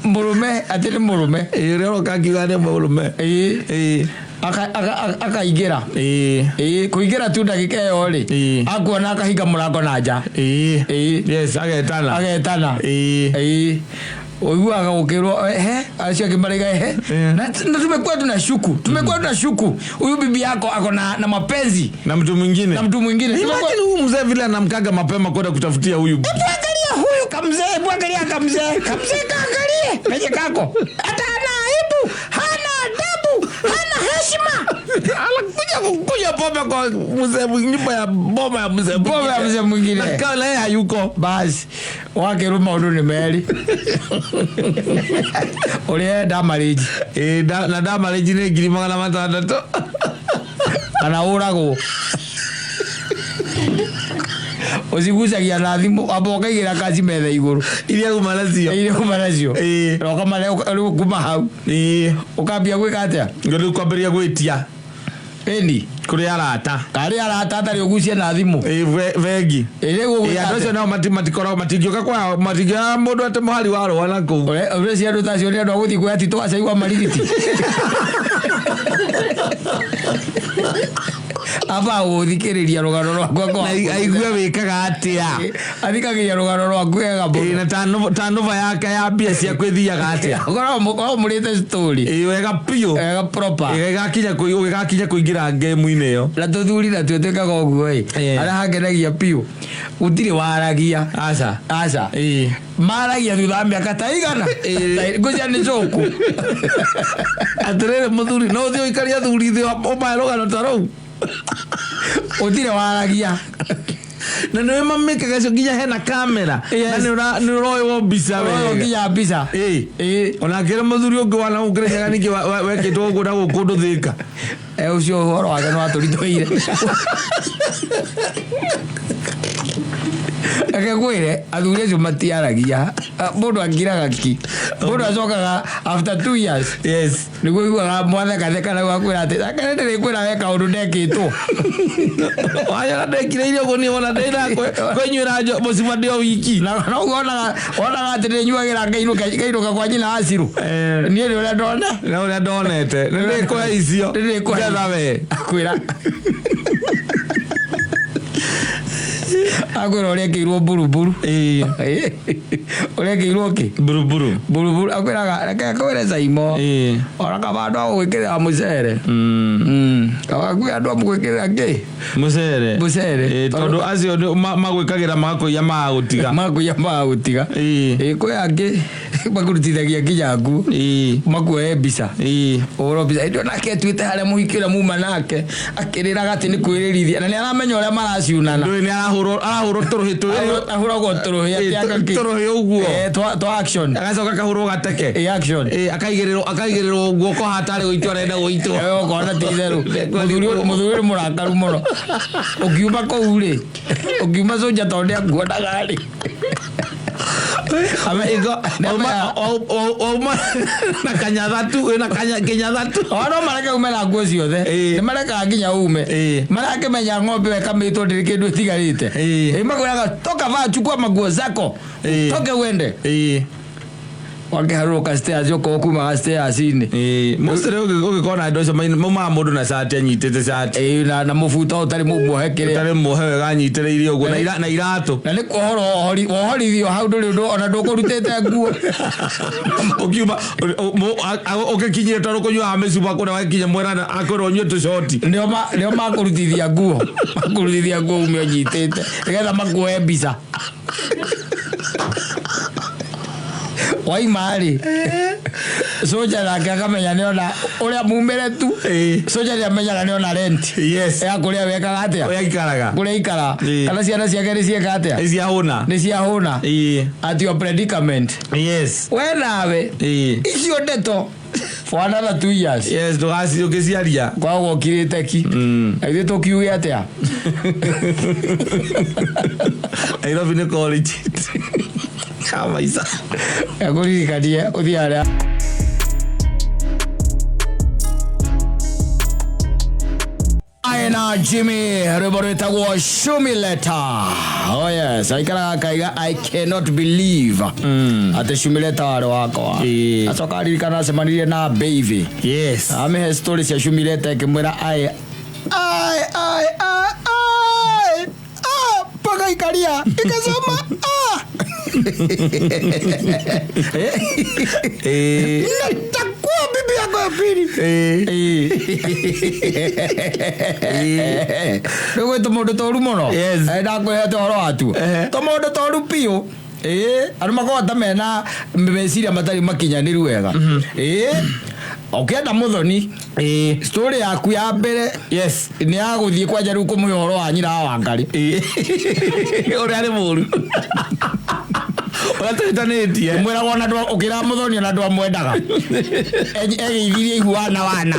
mũrũme atĩ nĩ mũrũme. Ĩĩ, ũrĩa ũroka akiuga nĩ mũrũme. Ĩĩ. Ĩĩ. Akaingĩra. Ĩĩ. Ĩĩ, kũingĩra tu ndagĩka ĩyo rĩ. Ĩĩ. Akuona akahinga mũrango na nja. Ĩĩ. Ĩĩ. Yes, agetana. Agetana. Ĩĩ. Ĩĩ. Ũiguaga gũkĩrwo, ehe, acio angĩ maraiga, ehe. Ĩĩ. Na tumekuwa tunashuku. Tumekuwa tunashuku. Huyu bibi yako ako na mapenzi. Na mtu mwingine. Na mtu mwingine. Imagine huyu mzee vile anamkaga mapema kwenda kutafutia huyu. Hebu angalia huyu kamzee, hebu angalia kamzee. Kamzee kaangalie. Penye kako. Hata hana aibu, hana adabu, hana heshima. Anakuja kukunywa pombe kwa mzee nyumba ya boma ya mzee Boma ya mzee mwingine. Na kama yeye hayuko. Basi wakĩrwo maũndũ nĩ merĩ. Ũrĩa enda marriage. Ĩĩ, na da marriage nĩ ngiri magana matandatũ. Kana ũragwo. Ũcigucagia na thimũ, amba ũkaigĩra kaci metha igũrũ. Iria uma nacio. Iria uma nacio. Ĩĩ. Na ũkamare rĩu kuma hau. Ĩĩ. Ũkambia gwĩka atĩa? Rĩu kwambĩrĩria gwĩtia. Ĩni. Kũrĩ arata. Karĩ arata atarĩ ũgucie na thimũ. Ĩĩ, bengi. Ĩĩ, rĩu Ĩĩ, ũgwĩka andũ acio atĩa? nao matikoragwo, matingĩũka kwa, matingĩoya mũndũ atĩ mũhari wa rũa na kũu. Ũreciria andũ ta acio nĩ andũ a gũthiĩ kwĩ atitũ acaigua marigiti. Aba gũthikĩrĩria rũgano rwaku akwa. Na aigue wĩkaga atĩa. Athikagĩrĩria rũgano rwaku wega Ĩĩ, mũno. na tanova yake ya mbia ciaku ĩthiaga atĩa. Ũkoragwo mũrĩte story. Ĩĩ, wega biũ. Wega proper. Ĩĩ, ĩgakinya kũingĩra game-inĩ ĩyo. Na tũthuri natuo twĩkaga ũguo ĩ. Ĩĩ. Harĩa hangenagia biũ. Gũtirĩ waragia. Aca. Aca. Ĩĩ. Maragia thutha wa mĩaka ta igana. Ĩĩ. Ngũcia nĩ cũkũ. Atĩrĩrĩ mũthuri, no ũthiĩ ũikarie athuri thĩ ũmahe rũgano ta rũu. Gũtirĩ waragia. Na nĩwe mamĩkaga icio nginya hena kamera. Yes. Na nĩ ũroywo mbica Ũroywo wega. nginya mbica. Ĩĩ. Ĩĩ. Ona akĩra mũthuri ũngĩ wana gũkĩrĩnyaga ningĩ wekĩtwo ũguo na gũkũ ũndũ Thĩka. Ũcio ũhoro wake nĩ watũritũhĩire. Reke ngwĩre, athuri acio matiaragia. Ah, mũndũ akiraga ki, mũndũ acokaga after 2 years. Nĩguo iguaga mwathekatheka na akwĩra atĩ akene ndĩrĩkwĩra we kaũndũ ndekĩtwo. Wanyona ndekire irio ũguo niĩ wona ndĩna kwĩnyuĩra mũcima ndĩ o wiki. Na noguo wonaga atĩ ndĩnyuagĩra ngainũka kwa nyina wa Cirũ. Niĩ nĩ ũrĩa ndona. Na ũrĩa ndonete nĩ ndĩkũhe icio. Nĩndĩkũhe. Ngetha we. Akwĩra ũrĩa ekĩirwo mburuburu. Ũrĩa ekĩirwo kĩ? Mburuburu. Mburuburu. Akwĩraga reke akwĩre Saimo. Ona kaba andũ a gũgwĩkĩrĩra mũcere. Kaba kwĩ andũ a mũgwĩkĩrĩra kĩ? Mũcere. Mũcere. Tondũ acio magwĩkagĩra magakũiya magagũtiga. Magakũiya magagũtiga. Kwĩ angĩ makũrutithagia nginya nguo. Makuoe mbica. Ũhoro mbica ĩndĩ onake atuĩte harĩa mũhiki ũrĩa muma nake akĩrĩraga atĩ nĩ kwĩrĩrithia na nĩ aramenya ũrĩa maraciunana. Ndũĩ nĩ arahũrwo tũrũhĩ twĩrĩ. Ahũragwo tũrũhĩ atĩ agakĩ- Tũrũhĩ ũguo. Twa action. Agacoka akahũrwo gateke. Action. Akaigĩrĩrwo guoko hatarĩ gũitwo arenda gũitwo. Ũkona ti itherũ. Mũthuri nĩ mũrakaru mũno. Ũkiuma kũu rĩ, ũkiuma cũnja tondũ nĩ akuonaga rĩ. Wauma na kanyathatu wĩna kĩnyathatu. O no mareke ume na nguo ciothe. Nĩ marekaga nginya ume. Marakĩmenya ng'ombe ĩkamĩtwo ndĩrĩ kĩndũ ĩtigarĩte. Makwĩraga toka vaa, chukua maguo zako. Toke uende. Wakĩharũrũka stairs ũkorwo kumaga stairs-inĩ. Mostly ũgĩkorwo na andũ acio maumaga mũndũ na cati anyitĩte cati. Na mũbuto ũtarĩ mũmuohe kĩrĩa. Ũtarĩ muohe wega anyitĩrĩire ũguo na iratũ. Na nĩ kuohorwo wohorithio hau ndũrĩ ũndũ ona ndũkũrutĩte nguo. Ũkiuma ũgĩkinyire tondũ kũnyuaga mĩcuba kũrĩa wakinya mwena akwĩrwo ũnyue tũcoti. Nĩo makũrutithia nguo. Makũrutithia nguo ume ũnyitĩte nĩgetha makuoe mbica. Waima rĩ, soja nake akamenya nĩona ũrĩa mumĩre tu. Soja nĩamenyaga nĩona rent. Ya kũrĩa wekaga atĩa? Ũrĩa aikaraga. Kũrĩa aikara. Kana ciana ciake nĩ cieka atĩa? Nĩ ciahũna. Nĩ ciahũna. At your predicament. We nawe. Icio ndeto for another 2 years. Yes, ndũgaci ũkĩciaria. Kwagwo ũkirĩte ki. Na ithuĩ tũkiuge atĩa? Nairobi nĩ college. Ya maica. Ngũririkanie ũthiĩ harĩa na Jimmy rwĩmbo rwĩtagwo Shumileta. Oh yes, aikaraga akaiga I cannot believe atĩ Shumileta warĩ wakwa. Acoka aririkana acemanirie na baby. Amĩhe story cia Shumileta ĩkĩmwĩra ai ai ai ai ai ah, mpaka ikalia ikasema ah. Nitakuwa bibi yako ya pili. Rĩu gwĩ tũmaũndũ tũru mũno. Ndakwĩhete ũhoro watuo. Tũmaũndũ tũru biũ. Andũ makoragwo ta mena meciria matarĩ makinyanĩru wega. Ũkĩenda mũthoni, story yaku ya mbere nĩ ya gũthiĩ kwanja rĩu kũmũhe ũhoro wa nyina wa Wangari. Ũrĩa arĩ mũru. Ũrĩa tũhĩtanĩtie. Mwĩragwo ona ũkĩra mũthoni ona ndwamwendaga. Egeithirie ihu wana wana.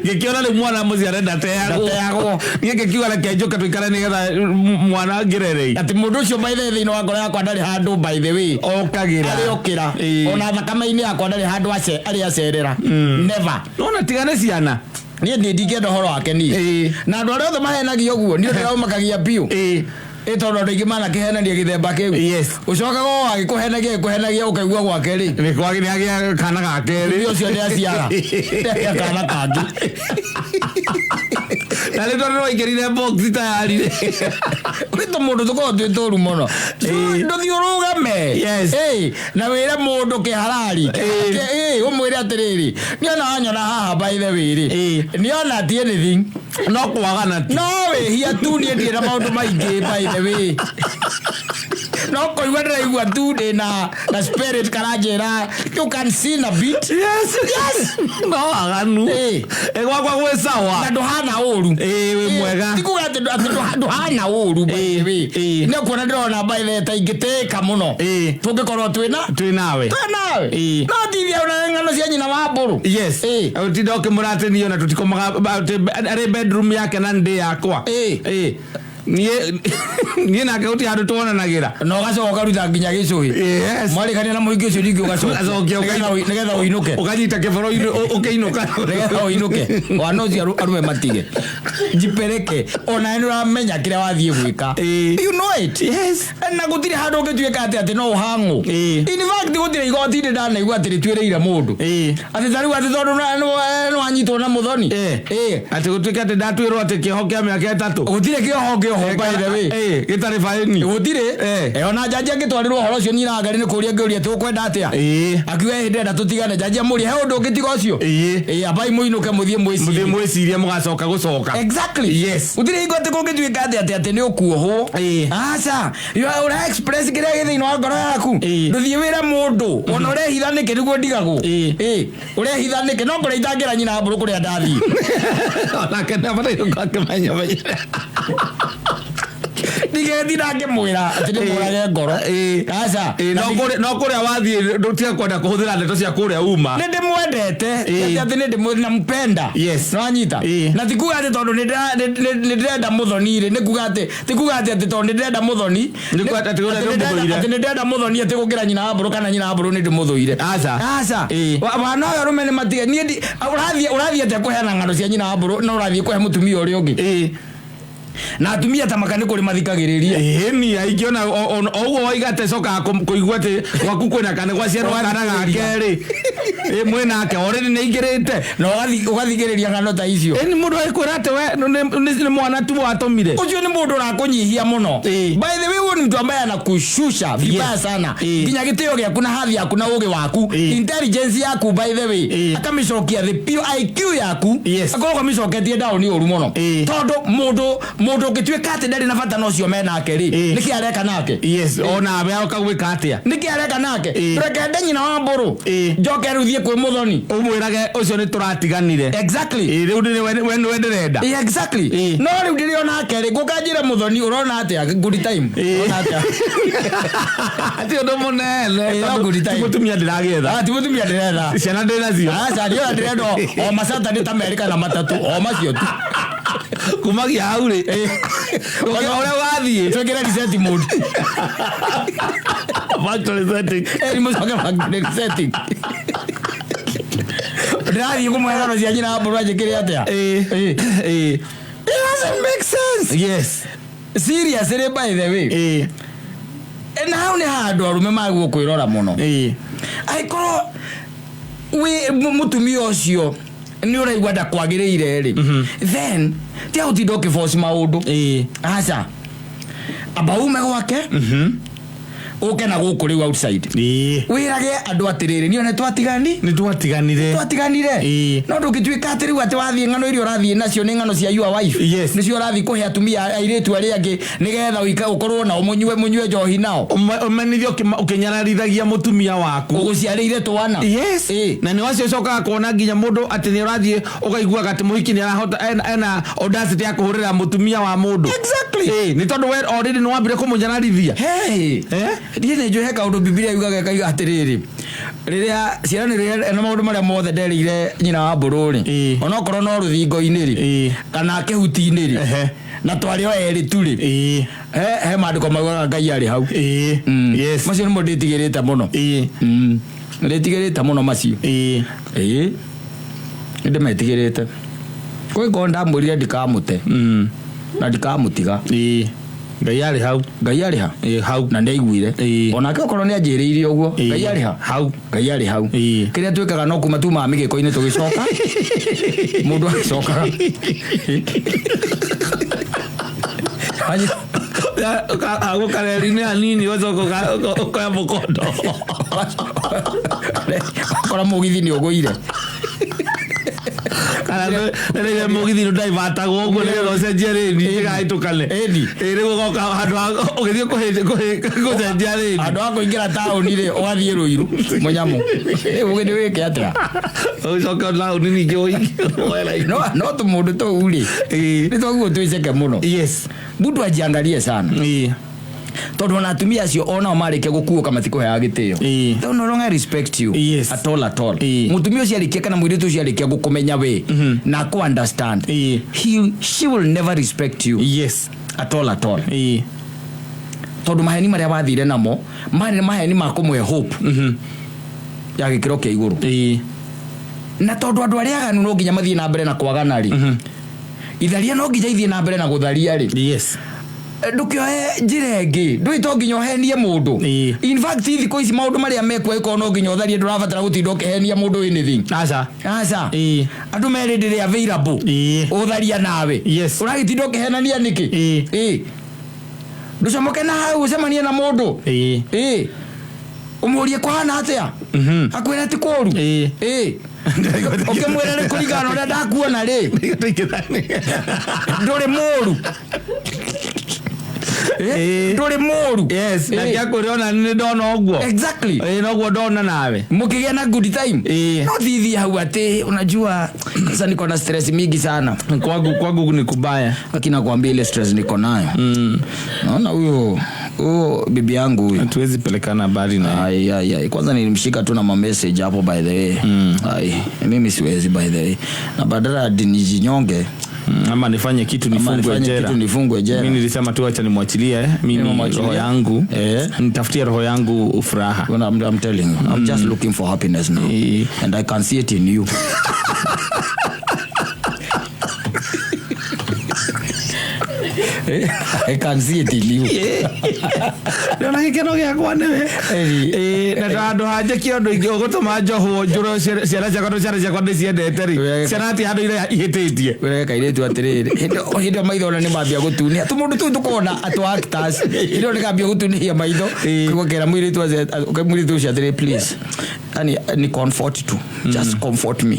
Ngĩkĩona rĩu mwana mũciare ndateagwo. Ndateagwo. Niĩ ngĩkiuga reke njũke tũikare nĩgetha mwana ngĩrerei. Atĩ mũndũ ũcio by the way thĩinĩ wa ngoro yakwa ndarĩ handũ by the way. Okagĩra. Arĩ okĩra. Ona thakame-inĩ yakwa ndarĩ handũ arĩ acerera. Never. Nona tigane ciana. Niĩ niĩ ndingĩenda ũhoro wake niĩ. Na andũ arĩa othe mahenagia ũguo niĩ ndĩraumakagia biũ. Tondũ andũ aingĩ manakĩhenania gĩthemba kĩu. Ũcokaga o agĩkũhenagia agĩkũhenagia ũkaigua gwake rĩ. Nĩ kwagĩ nĩ agĩa kana ga kerĩ. Mũtumia ũcio nĩ aciara. Nĩ agĩa kana kangĩ. Na rĩu tondũ nĩwaingĩrire box tayari rĩ. Gwĩ tũmũndũ tũkoragwo twĩ tũru mũno. Ndũthiĩ ũrũgame. Na wĩre mũndũ kĩharari. Ũmwĩre atĩrĩrĩ, nĩona wanyona haha by the way rĩ. Nĩona ti anything. No kwagana tu. No wĩhia tu niĩ ndirĩ na maũndũ maingĩ by the way. No kũigua ndĩraigua tu ndĩ na spirit karanjĩra you can sin a bit. Yes. No waganu. Gwakwa gwĩ sawa. Na ndũhana ũru. Wĩ mwega. Ti kuga atĩ ndũhana ũru by the way. Nĩ kuona ndĩrona by the way ta ingĩtĩĩka mũno. Tũngĩkorwo twĩna Twĩ nawe. Twĩ nawe. No tithia ona ng'ano cia nyina wa mbũrũ. Ũtinda ũkĩmũra atĩ niĩ ona tũtikomaga, atĩ arĩ bedroom yake na ndĩ yakwa. Niĩ nake gũtirĩ handũ tuonanagĩra. Na ũgacoka ũkaruta nginya gĩcũhĩ. Yes. Mwarĩkania na mũhiki ũcio ningĩ Ũgacokia, ũgacokia nĩgetha ũinũke. Ũkanyita kĩboro-inĩ ũkĩinũka. Nĩgetha ũinũke. Wana ũcio arũme matige njipereke ona nĩ ũramenya kĩrĩa wathiĩ gwĩka. You know it. Yes. Na gũtirĩ handũ ũngĩtuĩka atĩ no ũhang'wo. In fact, gũtirĩ igoti-inĩ ndanaigua atĩ rĩtuĩrĩire mũndũ atĩ ta rĩu atĩ tondũ nĩ wanyitwo na mũthoni. Atĩ gũtuĩke atĩ ndatuĩrwo atĩ kĩoho kĩa mĩaka 3. Gũtirĩ kĩoho kĩoho, by the way. Gĩtarĩ baĩni. Gũtirĩ. Ona njanji angĩtwarĩrwo ũhoro ũcio niĩ na ngari nĩ kũria ngĩũria atĩ ũkwenda atĩa. Akiuga ĩ ndĩrenda tũtigane. Njanji amũria he ũndũ ũngĩ tiga ũcio. Ambai mũinũke mũthiĩ Mũthiĩ mwĩcirie. Mwĩcirie mũgacoka gũcoka. Exactly. Gũtirĩ hingo atĩ kũngĩtuĩka atĩ nĩ ũkuohwo. Aca, ũra express kĩrĩa gĩ thĩinĩ wa ngoro yaku. Ndũthiĩ wĩre mũndũ ona ũrehitha nĩkĩ nĩguo ndigagwo. Ũrehitha nĩkĩ no kũrĩa itangĩra nyina mbũrũ kũrĩa ndathiĩ. Onake nĩ abataire gũkorwo akĩmenya menya. Ndigetinda ngĩmwĩra atĩ ndĩmũrage ngoro. Aca. No kũrĩa wathiĩ ndũtiga kwenda kũhũthĩra ndeto cia kũrĩa uma. Nĩ ndĩmwendete. Ti atĩ nĩ nampenda. Nĩwanyita? Na ti kuga atĩ tondũ nĩ ndĩrenda mũthoni rĩ, nĩ kuga atĩ ti kuga atĩ tondũ nĩ ndĩrenda mũthoni Nĩ kuga atĩ ũrĩa ndĩmũthũire. Atĩ nĩ ndĩrenda mũthoni atĩ gũkĩra nyina wa mbũrũ kana nyina wa mbũrũ nĩ ndĩmũthũire. Aca. Aca. Wana ũyũ arũme nĩ matige niĩ ũrathiĩ atĩa kũheana ng'ano cia nyina wa mbũrũ na ũrathiĩ kũhe mũtumia ũrĩa ũngĩ. Na atumia ta maka nĩ kũrĩ mathikagĩrĩria. Ĩni aingĩ ona o ũguo waigate cokaga kũigua atĩ gwaku kwĩna kana gwaciarwo kana ga kerĩ. Mwĩnake already nĩ aingĩrĩte. Na ũgathikĩrĩria ng'ano ta icio. Ĩni mũndũ agĩkwĩra atĩ we nĩ mwana tu watũmire. Ũcio nĩ mũndũ ũrakũnyihia mũno. By the way, huyo ni mtu ambaye anakushusha vibaya sana. Nginya gĩtĩo gĩaku na hadhi yaku na ũgĩ waku. Intelligence yaku, by the way. Akamĩcokia thĩ piũ IQ yaku. Akorwo akamĩcoketie down ũru mũno. Tondũ mũndũ ũngĩtuĩka atĩ ndarĩ na bata na ũcio menake rĩ, nĩkĩ areka nake? Yes, ona we oka gwĩka atĩa? Nĩkĩ areka nake? Reke ende nyina wa mbũrũ. Njoke rĩu thiĩ kwĩ mũthoni. Ũmwĩrage ũcio nĩ tũratiganire. Exactly. Rĩu ndĩrĩ we nĩwe ndĩrenda. Exactly. No rĩu ndĩrĩ onake rĩ, ngũka njĩre mũthoni ũrona atĩa? Good time. Ũrona atĩa? Ti ũndũ mũnene. No good Ti time. mũtumia ndĩragĩetha. Ti mũtumia ndĩretha. Ciana ndĩ nacio. Aca, ndiona ndĩrenda o macata nĩ ta merĩ kana matatũ, o macio tu. Kumagia hau rĩ. Ũrĩa wathiĩ. Twĩkĩre reset mode. Factory setting. Nĩ mũcoke factory resetting. Ndĩrathiĩ kũmũhe ng'ano cia nyina wa mbũrũ anjĩkĩre atĩa? It doesn't make sense. Yes. Seriously, by the way. Na hau nĩ handũ arũme magwo kwĩrora mũno. Angĩkorwo wĩ mũtumia ũcio nĩ ũraigua ndakwagĩrĩire rĩ, then tiga gũtinda ũkĩboci maũndũ. Aca, amba ume gwake ũke na gũkũ rĩu outside. Wĩrage andũ atĩrĩrĩ, niĩ ona twatigani. Nĩ twatiganire. Twatiganire. No ndũngĩtuĩka atĩ rĩu atĩ wathiĩ ng'ano iria ũrathiĩ nacio nĩ ng'ano cia your wife. Nĩcio ũrathiĩ kũhe atumia airĩtu arĩa angĩ nĩgetha ũkorwo nao mũnyue njohi nao. Ũmenithio ũkĩnyararithagia mũtumia waku. Ũgũciarĩire twana. Yes. Na nĩ wacio ũcokaga kuona nginya mũndũ atĩ nĩ ũrathiĩ ũkaiguaga atĩ mũhiki nĩ arahota ena audacity ya kũhũrĩra mũtumia wa mũndũ. Exactly. Nĩ tondũ we already nĩ wambire kũmũnyararithia. Hey. Niĩ nĩ njũĩ he kaũndũ Bibilia yugaga ĩkauga atĩrĩrĩ, rĩrĩa ciĩranĩro na maũndũ marĩa mothe nderĩire nyina wa mbũrũ rĩ, onokorwo no rũthingo-inĩ rĩ, kana kĩhuti-inĩ rĩ, na twarĩ o erĩ tu rĩ, he maandĩko maugaga Ngai arĩ hau. Macio nĩmo ndĩtigĩrĩte mũno. Ndĩtigĩrĩte mũno macio. Nĩ ndĩmetigĩrĩte. Kũngĩkorwo ndamwĩrire ndikamũte. Na ndikamũtiga. Ngai arĩ hau. Ngai arĩ ha? Hau. Na nĩaiguire. Onake okorwo nĩanjĩrĩire ũguo, Ngai arĩ ha? Hau. Ngai arĩ hau. Kĩrĩa twĩkaga no kuma tumaga mĩgĩko-inĩ tũgĩcoka. Mũndũ agĩcokaga. Agũkareri-inĩ hanini ũgacoka ũkoya mũkondo. Ũgakora mũgithi nĩ ũgũire. Kana nĩ mũgithi nĩ ndaivatagwo ũguo nĩgetha ũcenjie rĩni ĩgahĩtũkane. Ĩni. Rĩu ũgoka handũ ha ũgĩthiĩ gũcenjia rĩni. Handũ ha kũingĩra taũni rĩ, ũgathiĩ Rũiru mũnyamũ. Ũgĩthiĩ wĩke atĩa? Ũgĩcoka taũni ningĩ ũingĩre. No tũmũndũ tũu rĩ, nĩ twaguo twĩceke mũno. Yes. Mtu ajiangalie sana. Tondũ ona atumia acio onao marĩkia gũkuũka matikũheaga gĩtĩo. They no longer respect you at all, at all. Mũtumia ũcio arĩkia kana mũirĩtu ũcio arĩkia gũkũmenya we na akũ understand, he, she will never respect you at all, at all. Tondũ maheni marĩa wathire namo marĩ maheni ma kũmũhe hope ya gĩkĩro kĩa igũrũ. Na tondũ andũ arĩa aganu no nginya mathiĩ na mbere na kwagana rĩ, itharia no nginya ithiĩ na mbere na gũtharia rĩ, ndũkĩoe njĩra ĩngĩ, ndũĩ to nginya ũhenie mũndũ. In fact, thikũ ici maũndũ marĩa mekuo, ĩkorwo no nginya ũtharie, ndũrabatara gũtinda ũkĩhenia mũndũ anything. Aca. Aca. Andũ merĩ ndĩrĩ available ũtharia nawe. Ũragĩtinda ũkĩhenania nĩkĩ? Ĩĩ. Ndũcomoke na hau ũcemanie na mũndũ. Ĩĩ, ũmũrie kũhana atĩa, akwĩra ti kũru. Ĩĩ, ũkĩmwĩra nĩ kũringana na ũrĩa ndakuona rĩ, ndũrĩ mũru. Ndũrĩ mũru. Yes, na kĩakwĩra ona nĩ ndona ũguo. Ĩĩ, noguo ndona nawe. Mkigĩa na good time. No thithi hau atĩ unajua sasa niko na stress mingi sana. Kwangu ni kubaya. Lakini nakwambia ile stress niko nayo, naona huyo huyo bibi yangu huyu. Hatuwezi pelekana mbali na Ai, ai, ai. Kwanza nilimshika tu na mamessage hapo, by the way. Ai, mimi siwezi, by the way, na badala hadi nijinyonge Ama nifanye kitu ama nifungwe nifanye jela. kitu nifungwe jela. Mi nilisema tu acha nimwachilie, mimi Nimemwachilia. roho yangu, nitafutie roho yangu furaha. Well, I'm telling you, I'm just looking for happiness now. And I can see it in you. I can see it in you. Ndĩrona gĩkeno gĩakwa nĩwe. Ĩĩ. Ĩĩ, na handũ hanjĩke ũndũ ingĩ ũgũtũma njohwo njũrwo ciana ciakwa, tondũ ciana ciakwa ndĩciendete rĩ, ciana ti handũ iria ihĩtĩtie. Wĩrege kairĩtu atĩrĩrĩ, hĩndĩ ĩyo maitho ona nĩ mambia gũtunia tũmũndũ tũu tũkona atũ actors, hĩndĩ ĩyo nĩkambia gũtunĩhia maitho. Gũkera mũirĩtu ũcio atĩrĩ, "Please, yani ni comfort tu, just comfort me.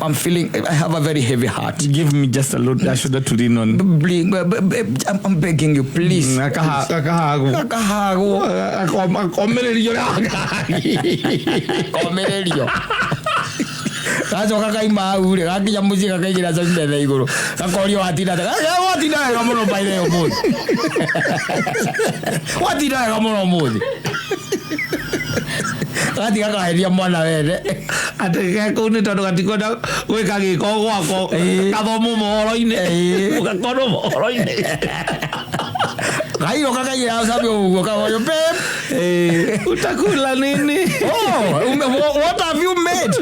I'm feeling I have a very heavy heart. Give me just a load, a shoulder to lean on." I'm begging you, please." Akahagwo. Akahagwo. Akomĩrĩrio. Komĩrĩrio, gacoka kaima hau rĩ, gakinya mũciĩ, gakaigĩra cabi metha igũrũ, gakorio, "Watinda atĩa?" "Watinda wega mũno by the way ũmũthĩ, watinda wega mũno ũmũthĩ." Gatiga kaheria mwana wene. Atĩ ke kũu nĩ tondũ gatikwenda gwĩka gĩko gwako, gathomwo mohoro-inĩ, gakorwo mohoro-inĩ. Kairo kakaigĩra cabi ũguo, kagorio, "Babe." Utakula nini? Oh, what have you made?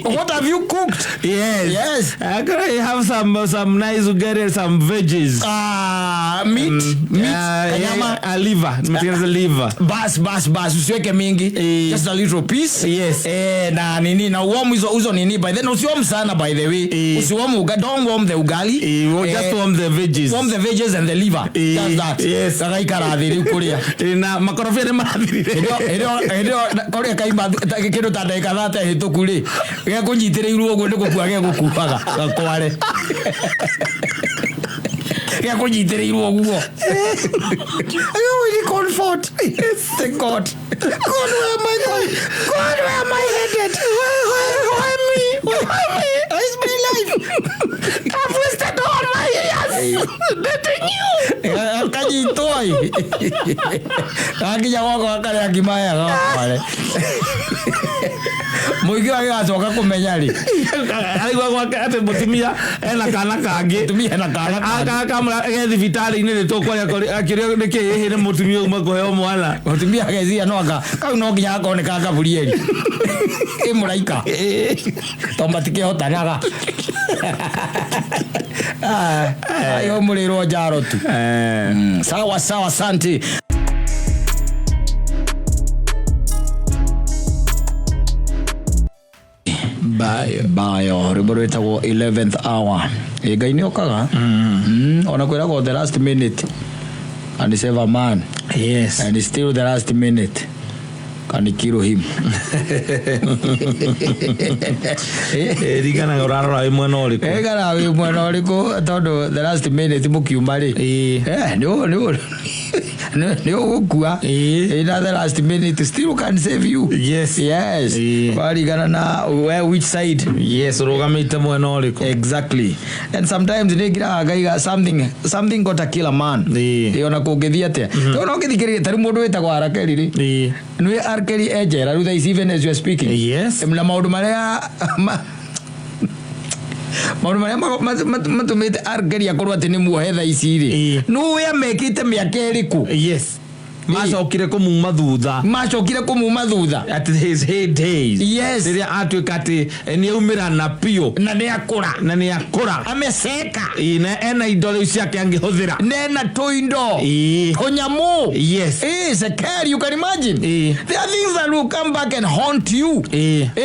What have you cooked? Yes. Yes. I'm gonna have some nice ugali and some veggies. Ah, meat, meat, kanyama. Yeah, a liver. Nimetengeneza liver. Bas, bas, bas, usiweke mingi. Just a little piece. Eh, na nini, na warm hizo hizo nini by then, usiwarm sana, by the way. Usiwarm ugali, don't warm the ugali. Well, just warm the veggies. Warm the veggies and the liver. Just that. Gagaikara thĩ rĩu kũrĩa. Na makorobia nĩ marathirire. Hĩndĩ ĩyo kũrĩa kaima kĩndũ ta ndagĩka 30 hĩtũku rĩ, gekũnyitĩrĩirwo ũguo nĩ gũkua gegũkuaga gakware gekũnyitĩrĩirwo ũguo. I really comfort. Thank God. God, where am I going? God, where am I headed? Why me? Why me? It's my life. I've wasted all my years dating you. Kanyitwo ĩ. Gakinya gwakwa gakarĩa ngima wega gakware. Mũingĩ wa gĩgacoka kũmenya rĩ. Araigua gwake atĩ mũtumia ena kana kangĩ. Mũtumia ena kana kangĩ. Kamũra ge thibitarĩ-inĩ rĩ tũkwaria akĩũrio nĩkĩ ĩhĩ nĩ mũtumia uma kũheo mwana. Mũtumia ageciria no anga kau no nginya gakorwo nĩ ka Gaburieli ĩ mũraika to matikĩhotanaga. Ayo mũrĩrwo njaro tu. Sawa sawa, asante. Bayo. Bayo, rwĩmbo rwĩtagwo 11th Hour. Ĩ Ngai nĩ okaga. Ona kwĩragwo the last minute and save a man. And still the last minute can kill him. Ringanaga ũrarora wĩ mwena ũrĩkũ. Ĩgara wĩ mwena ũrĩkũ, tondũ the last minute mũkiuma rĩ, nĩ Nĩ ũgũkua. Ĩĩ. In the last minute still can save you. Yes. Waringana na where, which side. Yes, ũrũgamĩte mwena ũrĩkũ. Exactly, and sometimes nĩ ngiraga ngaiga something got a kill a man. Ĩ, ona kũngĩthiĩ atĩa, tondũ no ũngĩthikĩrĩria tarĩu mũndũ wĩtagwo R. Kelly rĩ, nĩ R. Kelly e njera rĩu thaa ici, even as you are speaking. Na maũndũ marĩa matũmĩte R. Kelly akorwo atĩ nĩ muohe thaa ici rĩ, nĩ ũĩ amekĩte mĩaka ĩrĩkũ? Yes, macokire kũmuma thutha. Macokire kũmuma thutha. At his heydays. Rĩrĩa atuĩka atĩ nĩ aumĩra na biũ. Na nĩ akũra. Na nĩ akũra. Ameceka. Ĩĩ, na ena indo rĩu ciake angĩhũthĩra. Nena tũindo, tũnyamũ. Sekeri, you can imagine. There are things that will come back and haunt you.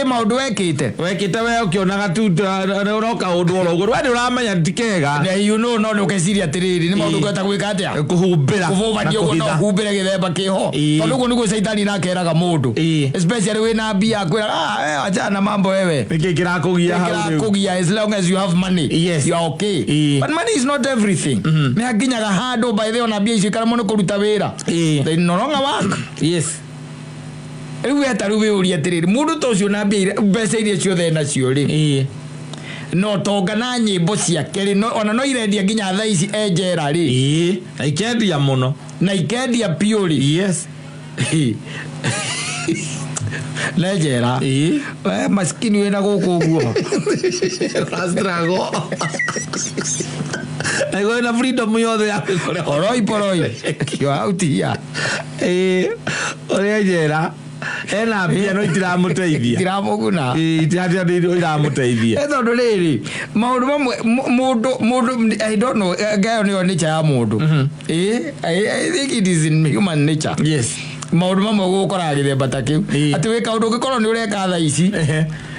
Maũndũ wekĩte. Wekĩte we ũkĩonaga tu nĩ ũroka ũndũ oro ũguo, we nĩ ũramenya ti kega. Na no nĩ ũkeciria atĩrĩrĩ, nĩ maũndũ ũngĩhota gwĩka atĩa? Kũhumbĩra. Kũbũbania Na ũguo no kũhitha. humbĩre gĩthemba kĩho. Tondũ ũguo nĩguo caitani nakeraga mũndũ. Especially wĩna mbia, akwĩra, "Ah, achana na mambo wewe." Nĩkĩ kĩrakũgia hau rĩu? Kĩrakũgia, as long as you have money, you are okay. But money is not everything. Nĩ hakinyaga handũ, by the way, ona mbia icio ikara mũno kũruta wĩra. They no longer work. Rĩu weta rĩu wĩũrie atĩrĩrĩ, mũndũ ta ũcio na mbia mbeca iria ciothe enacio rĩ, no tonga na nyĩmbo ciake rĩ, ona no irendia nginya thaa ici e njera rĩ. Na ikendia mũno. Na ikendia biũ rĩ. Ne njera. We maskini wĩna gũkũ ũguo. Struggle. Na ina freedom yothe ya gwĩkora. Oroi poroi, you are out here. Ĩĩ, ũrĩa njera ena mbia no itiramũteithia. Itiramũguna. Ĩĩ, itiratira iramũteithia. Tondũ rĩrĩ, maũndũ mamwe mũndũ, I don't know, ngayo nĩyo nature ya mũndũ. Ĩ, I think it is in human nature. Maũndũ mamwe gũkoraga gĩthemba ta kĩu, atĩ wĩ kaũndũ ũngĩkorwo nĩ ũreka thaa ici.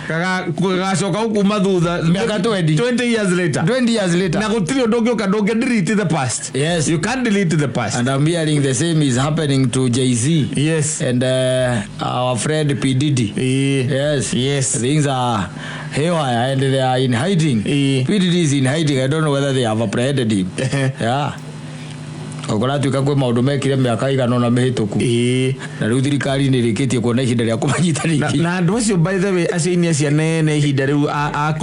Gagacoka gũkuma thutha. Mĩaka 20. 20 years later. 20 years later. Na gũtirĩ ũndũ ũngĩũka, ndũngĩ delete the past. You can't delete the past. And I'm hearing the same is happening to Jay-Z and our friend P. Diddy. Yes. Things are haywire and they are in hiding. P. Diddy is in hiding. I don't know whether they have apprehended him. Yeah. Ũkũratuĩka kwĩ maũndũ mekire mĩaka igana ũna mĩhĩtũku, na rĩu thirikari nĩ ĩrĩkĩtie kuona ihinda rĩa kũmanyita rĩngĩ. Na andũ acio, by the way, acio inia cia nene ihinda rĩu a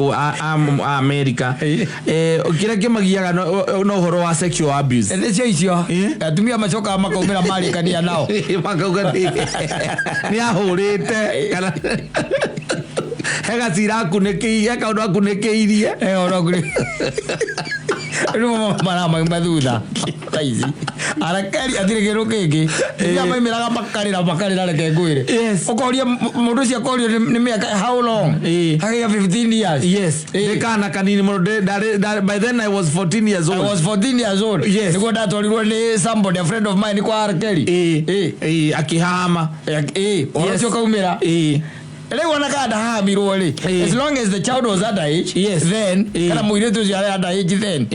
America, kĩrĩa kĩmagiaga no ũhoro wa sexual abuse. Nĩcio icio. Atumia macokaga makaumĩra marĩkania nao. Makauga nĩ ahũrĩte kana he gacira akunĩkĩirie, he kaũndũ akunĩkĩirie. Rĩu maramauma thutha ta ici arakari atirĩ kĩndũ kĩngĩ ia maimĩraga makarĩra makarĩra, reke ngwĩre. Ũkoria mũndũ ũcio akorio nĩ mĩaka how long? Hagĩa 15 years. Ndĩ kana kanini mũno, by then I was 14 years I old. was 14 years old. Nĩguo ndatwarirwo nĩ somebody, a friend of mine, kwa R. Kelly. Ĩĩ, akĩhama. Ĩĩ, ũhoro ũcio ũkaumĩra. Rĩu ona kana ndahamirwo rĩ, as long as the child was underage, then kana mũirĩtu ũcio arĩ underage then,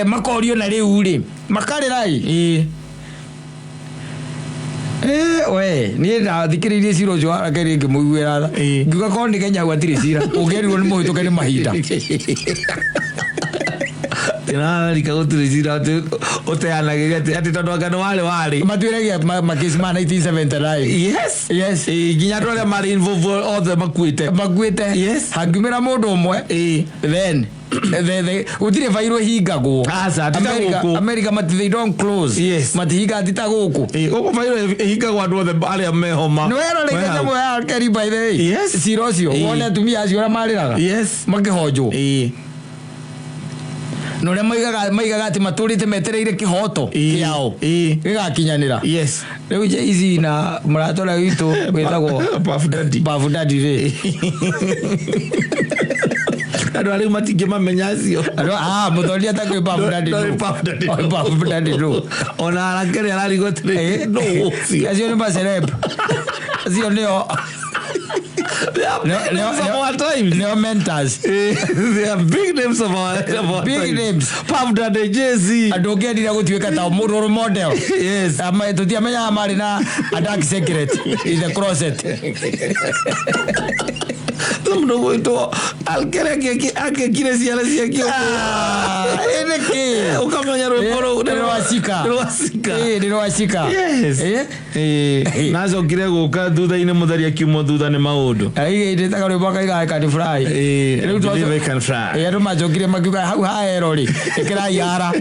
makorio na rĩu rĩ makarĩra ĩ. We niĩ ndathikĩrĩirie cira ũcio wa Kelly ngĩmũiguĩra tha. Ngiuga korwo nĩ Kenya hatirĩ cira ũngĩerirwo nĩ mũhĩtũke nĩ mahinda. Na Amerika gũtirĩ cira atĩ ũteanagĩria atĩ tondũ anga nĩ warĩ matuĩragia makesi ma 1979. Ĩĩ, nginya andũ arĩa marĩ involved othe makuĩte. Makuĩte. Hangiumĩra mũndũ ũmwe, then gũtirĩ bairũ ĩhingagwo. Aca, ti ta gũkũ. America mati, they don't close. Matihingaga ti ta gũkũ. Gũkũ bairũ ĩhingagwo andũ othe arĩa mehoma. Nĩ weroreire Me hau. nyamũ ya Kelly, by the way? Cira ũcio, wone atumia acio ũrĩa marĩraga makĩhonjwo, na ũrĩa maigaga atĩ matũrĩte metereire kĩhoto kĩao gĩgakinyanĩra. Rĩu Jay-Z na mũrata ũrĩa witũ wĩtagwo Puff Daddy. Puff Daddy rĩ. Andũ arĩa matingĩmamenya acio. Ah, mũthoni atakwĩ Puff Daddy Ndũĩ nũ. Puff Daddy nũ. Puff Daddy nũ. Ona arakere ararigwo atĩrĩ, nũ ũcio? Acio nĩ maceleb, acio nĩo They are big names of our times. Nĩo mentors. They are big names of our Big times. names. Puff Daddy, Jay-Z. Andũ ũngĩendire gũtuĩka ta role model. Tũtiamenyaga marĩ na a dark secret in the closet. Mũndũ gwĩtwo Alkere akĩkire ciana ciake. Nĩkĩ? Ũkamenya rwĩmbo rũu nĩ rwacika. Nĩ rwacika. Ĩĩ, nĩ rwacika. Yes. Ĩĩ. Ĩĩ. Nacokire gũka thutha-inĩ mũtheri akiumwo thutha nĩ maũndũ. Aigĩte rwĩmbo akaiga I can fly. Ĩĩ, Rĩu believe I can fly. Ĩĩ, andũ macokire makiuga hau haero rĩ ĩkĩrai ara.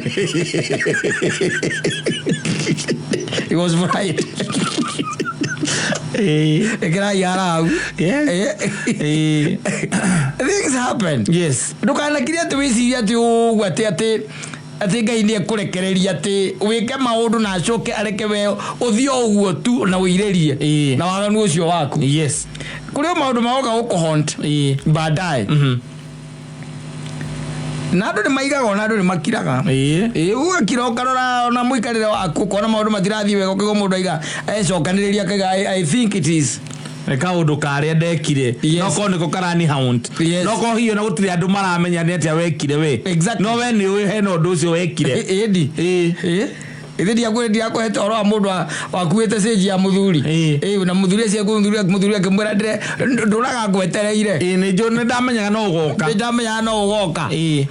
It was right. Ĩĩ. Ĩkĩrai ara hau. Yes. Ĩĩ. Ĩĩ. Things happen. Yes. Ndũkanakire atĩ wĩcirie atĩ ũguo atĩ atĩ atĩ Ngai nĩ ekũrekereria atĩ wĩke maũndũ na acoke areke we ũthiĩ o ũguo tu na ũirĩrie Ĩĩ. na waganu ũcio waku. Yes. Kũrĩ o maũndũ magoka gũkũhaunt Ĩĩ. baadaye. Na andũ nĩ maigaga ona andũ nĩ makiraga. Ĩĩ. Ĩĩ, ũgakira ũkarora ona mũikarĩre waku ũkona maũndũ matirathiĩ wega ũkaigua mũndũ aiga ecokanĩrĩria akaiga I think it is Nĩ kaũndũ karĩa ndekire. Yes. No korwo nĩko karani haunt. Yes. No korwo hihi ona gũtirĩ andũ maramenya nĩ atĩa wekire we. Exactly. No we nĩ ũĩ hena ũndũ ũcio wekire. Ĩndi. Ĩĩ. Ĩĩ. Ithe ndiakũhete ũhoro wa mũndũ wakuĩte cĩnji ya mũthuri. Ĩĩ. Ĩĩ, na mũthuri ũcio mũthuri akĩmwĩra ndũraga ngwetereire. Ĩĩ, nĩ njũĩ nĩ ndamenyaga no ũgoka. Nĩ ndamenyaga no ũgoka. Ĩĩ.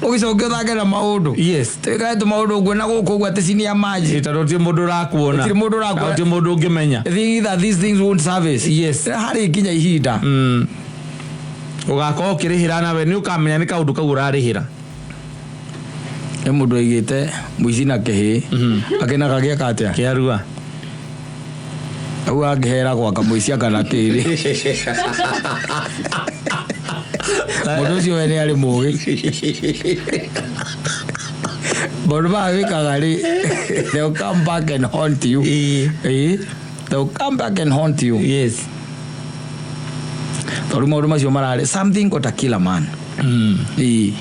Ũgĩcoke ũthake na maũndũ. Yes. Twĩkage tũmaũndũ ũguo na gũkũ ũguo atĩ cinia maji. Ĩĩ, tondũ gũtirĩ mũndũ ũrakuona. Gũtirĩ mũndũ ũrakuona. Na gũtirĩ mũndũ ũngĩmenya. Think that these things won't service. Yes. Harĩ nginya ihinda. Ũgakorwo ũkĩrĩhĩra nawe nĩ ũkamenya nĩ kaũndũ kau ũrarĩhĩra. Nĩ mũndũ aigĩte mũici na kĩhĩ. Akĩnaga gĩaka atĩa? Kĩarua. Hau angĩhera gwaka mũici akana kĩrĩ. Mũndũ ũcio we nĩ arĩ mũgĩ. Maũndũ maya wĩkaga rĩ, they'll come back and haunt you. Ĩĩ. Ĩĩ. They'll come back and haunt you. Yes. Tondũ maũndũ macio mararĩ something got a kill a man. Ĩĩ.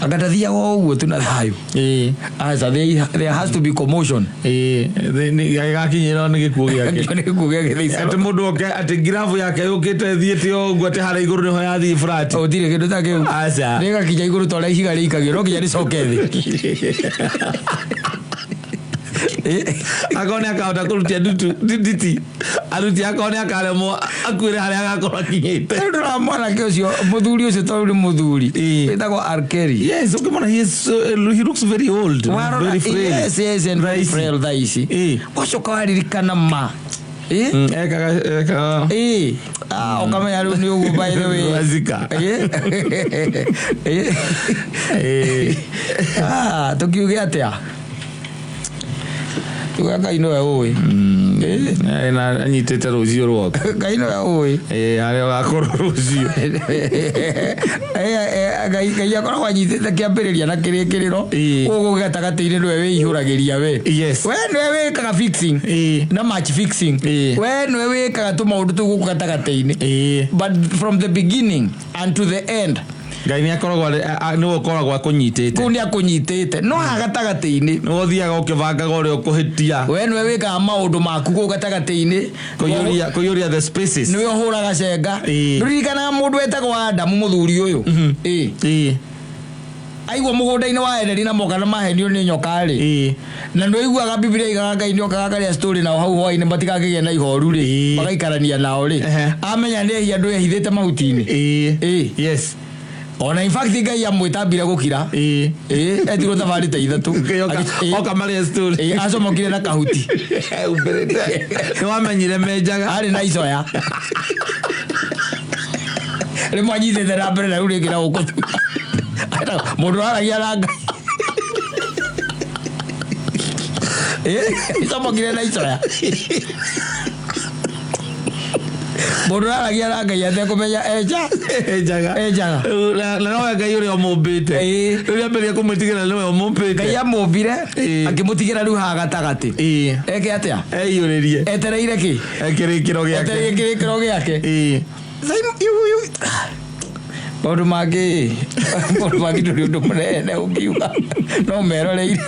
Agathathiaga o ũguo tu na thayũ. Ĩĩ. Aca, there has to be commotion. Ĩĩ. Gĩgakinyĩrwo nĩ gĩkuũ gĩake. Nĩ gĩkuũ gĩake thaa ici. Atĩ mũndũ oke atĩ ngirabu yake yũkĩte ĩthiĩte o ũguo atĩ harĩa igũrũ nĩho yathiĩ flat. Gũtirĩ kĩndũ ta kĩu. Aca. Rĩgakinya igũrũ ta ũrĩa ihiga rĩikagio no nginya rĩcoke thĩ. Akorwo nĩ akahota kũrutia ndutu nditi aruti akorwo nĩ akaremwo akuĩre harĩa agakorwo akinyĩte. Rĩu ndũrona mwanake ũcio mũthuri ũcio tondũ nĩ mũthuri Ĩĩ. wĩtagwo R. Kelly. Yes, ũkĩmwona he looks very old, Warora, very frail. yes, yes, and very Thaa ici. frail thaa ici. Ĩĩ. Wacoka waririkana ma. Ĩĩ. Ekaga Ĩĩ. Ah, ũkamenya rĩu nĩ ũguo by the way. Rwacika. Ĩĩ. Ĩĩ. Ĩĩ. Ah, tũkiuge atĩa? Tuga Ngai nĩwe ũĩ. Ĩĩ. Na anyitĩte rũciũ rwaku. Ngai nĩwe ũĩ. Ĩĩ, harĩa ũgakorwo rũciũ. Ngai Ngai akoragwo anyitĩte kĩambĩrĩria na kĩrĩkĩrĩro. Ĩĩ. Gũkũ gatagatĩ-inĩ nĩwe wĩihũragĩria we. Yes. We nĩwe wĩkaga fixing. Ĩĩ. Na match fixing. Ĩĩ. We nĩwe wĩkaga tũmaũndũ tũu gũkũ gatagatĩ-inĩ. Ĩĩ. But from the beginning and to the end Ngai nĩ akoragwo nĩwe ũkoragwo akũnyitĩte. kũu nĩ akũnyitĩte no haha gatagatĩ-inĩ Nĩwe ũthiaga ũkĩbangaga ũrĩa ũkũhĩtia. we nĩwe wĩkaga maũndũ maku kũu gatagatĩ-inĩ. Kũiyũria the spaces. Nĩwe ũhũraga cenga. Ĩĩ. Ndũririkanaga mũndũ wetagwo Adamu mũthuri ũyũ. Ĩĩ. Ĩĩ. Aigua mũgũnda-inĩ wa Edeni na moka na mahenio nĩ nyoka rĩ. Ĩĩ. Na nĩ ũiguaga Biblia igaga Ngai nĩ okaga akarĩa story nao hau hwaĩ-inĩ matigakĩgĩa na ihoru rĩ. Ĩĩ. Magaikarania nao rĩ. Ehe. Amenya nĩ ehia andũ ehithĩte mahuti-inĩ. Ĩĩ. Ĩĩ. Yes. Ona in fact Ngai amwĩtambire gũkira. Ĩĩ. Ĩĩ, etirwo thabarĩ ta ithatũ. Oka oka marĩa story. Ĩĩ, acomokire na kahuti. Umbĩrĩte. Nĩ wamenyire menjaga. Arĩ na icoya. Rĩmwe anyitĩte na mbere na rĩu rĩngĩ na gũkũ thutha. Mũndũ ũraragia na Ngai. Ĩĩ, icomokire na icoya. Mũndũ ũraragia na Ngai atekũmenya enja. Enjaga. Enjaga. Na nowe Ngai ũrĩa ũmũmbĩte. Ĩĩ. Rĩrĩa ambĩrĩria kũmwĩtigĩra nĩwe ũmũmbĩte. Ngai amũmbire Ĩĩ. akĩmũtigĩra rĩu haha gatagatĩ. Ĩĩ. Eke atĩa? Eiyũrĩrie. Etereire kĩ? Kĩrĩkĩro gĩake. Etereire kĩrĩkĩro gĩake. Ĩĩ. Maũndũ mangĩ maũndũ mangĩ ndũrĩ ũndũ mũnene ũngiuga no meroreire.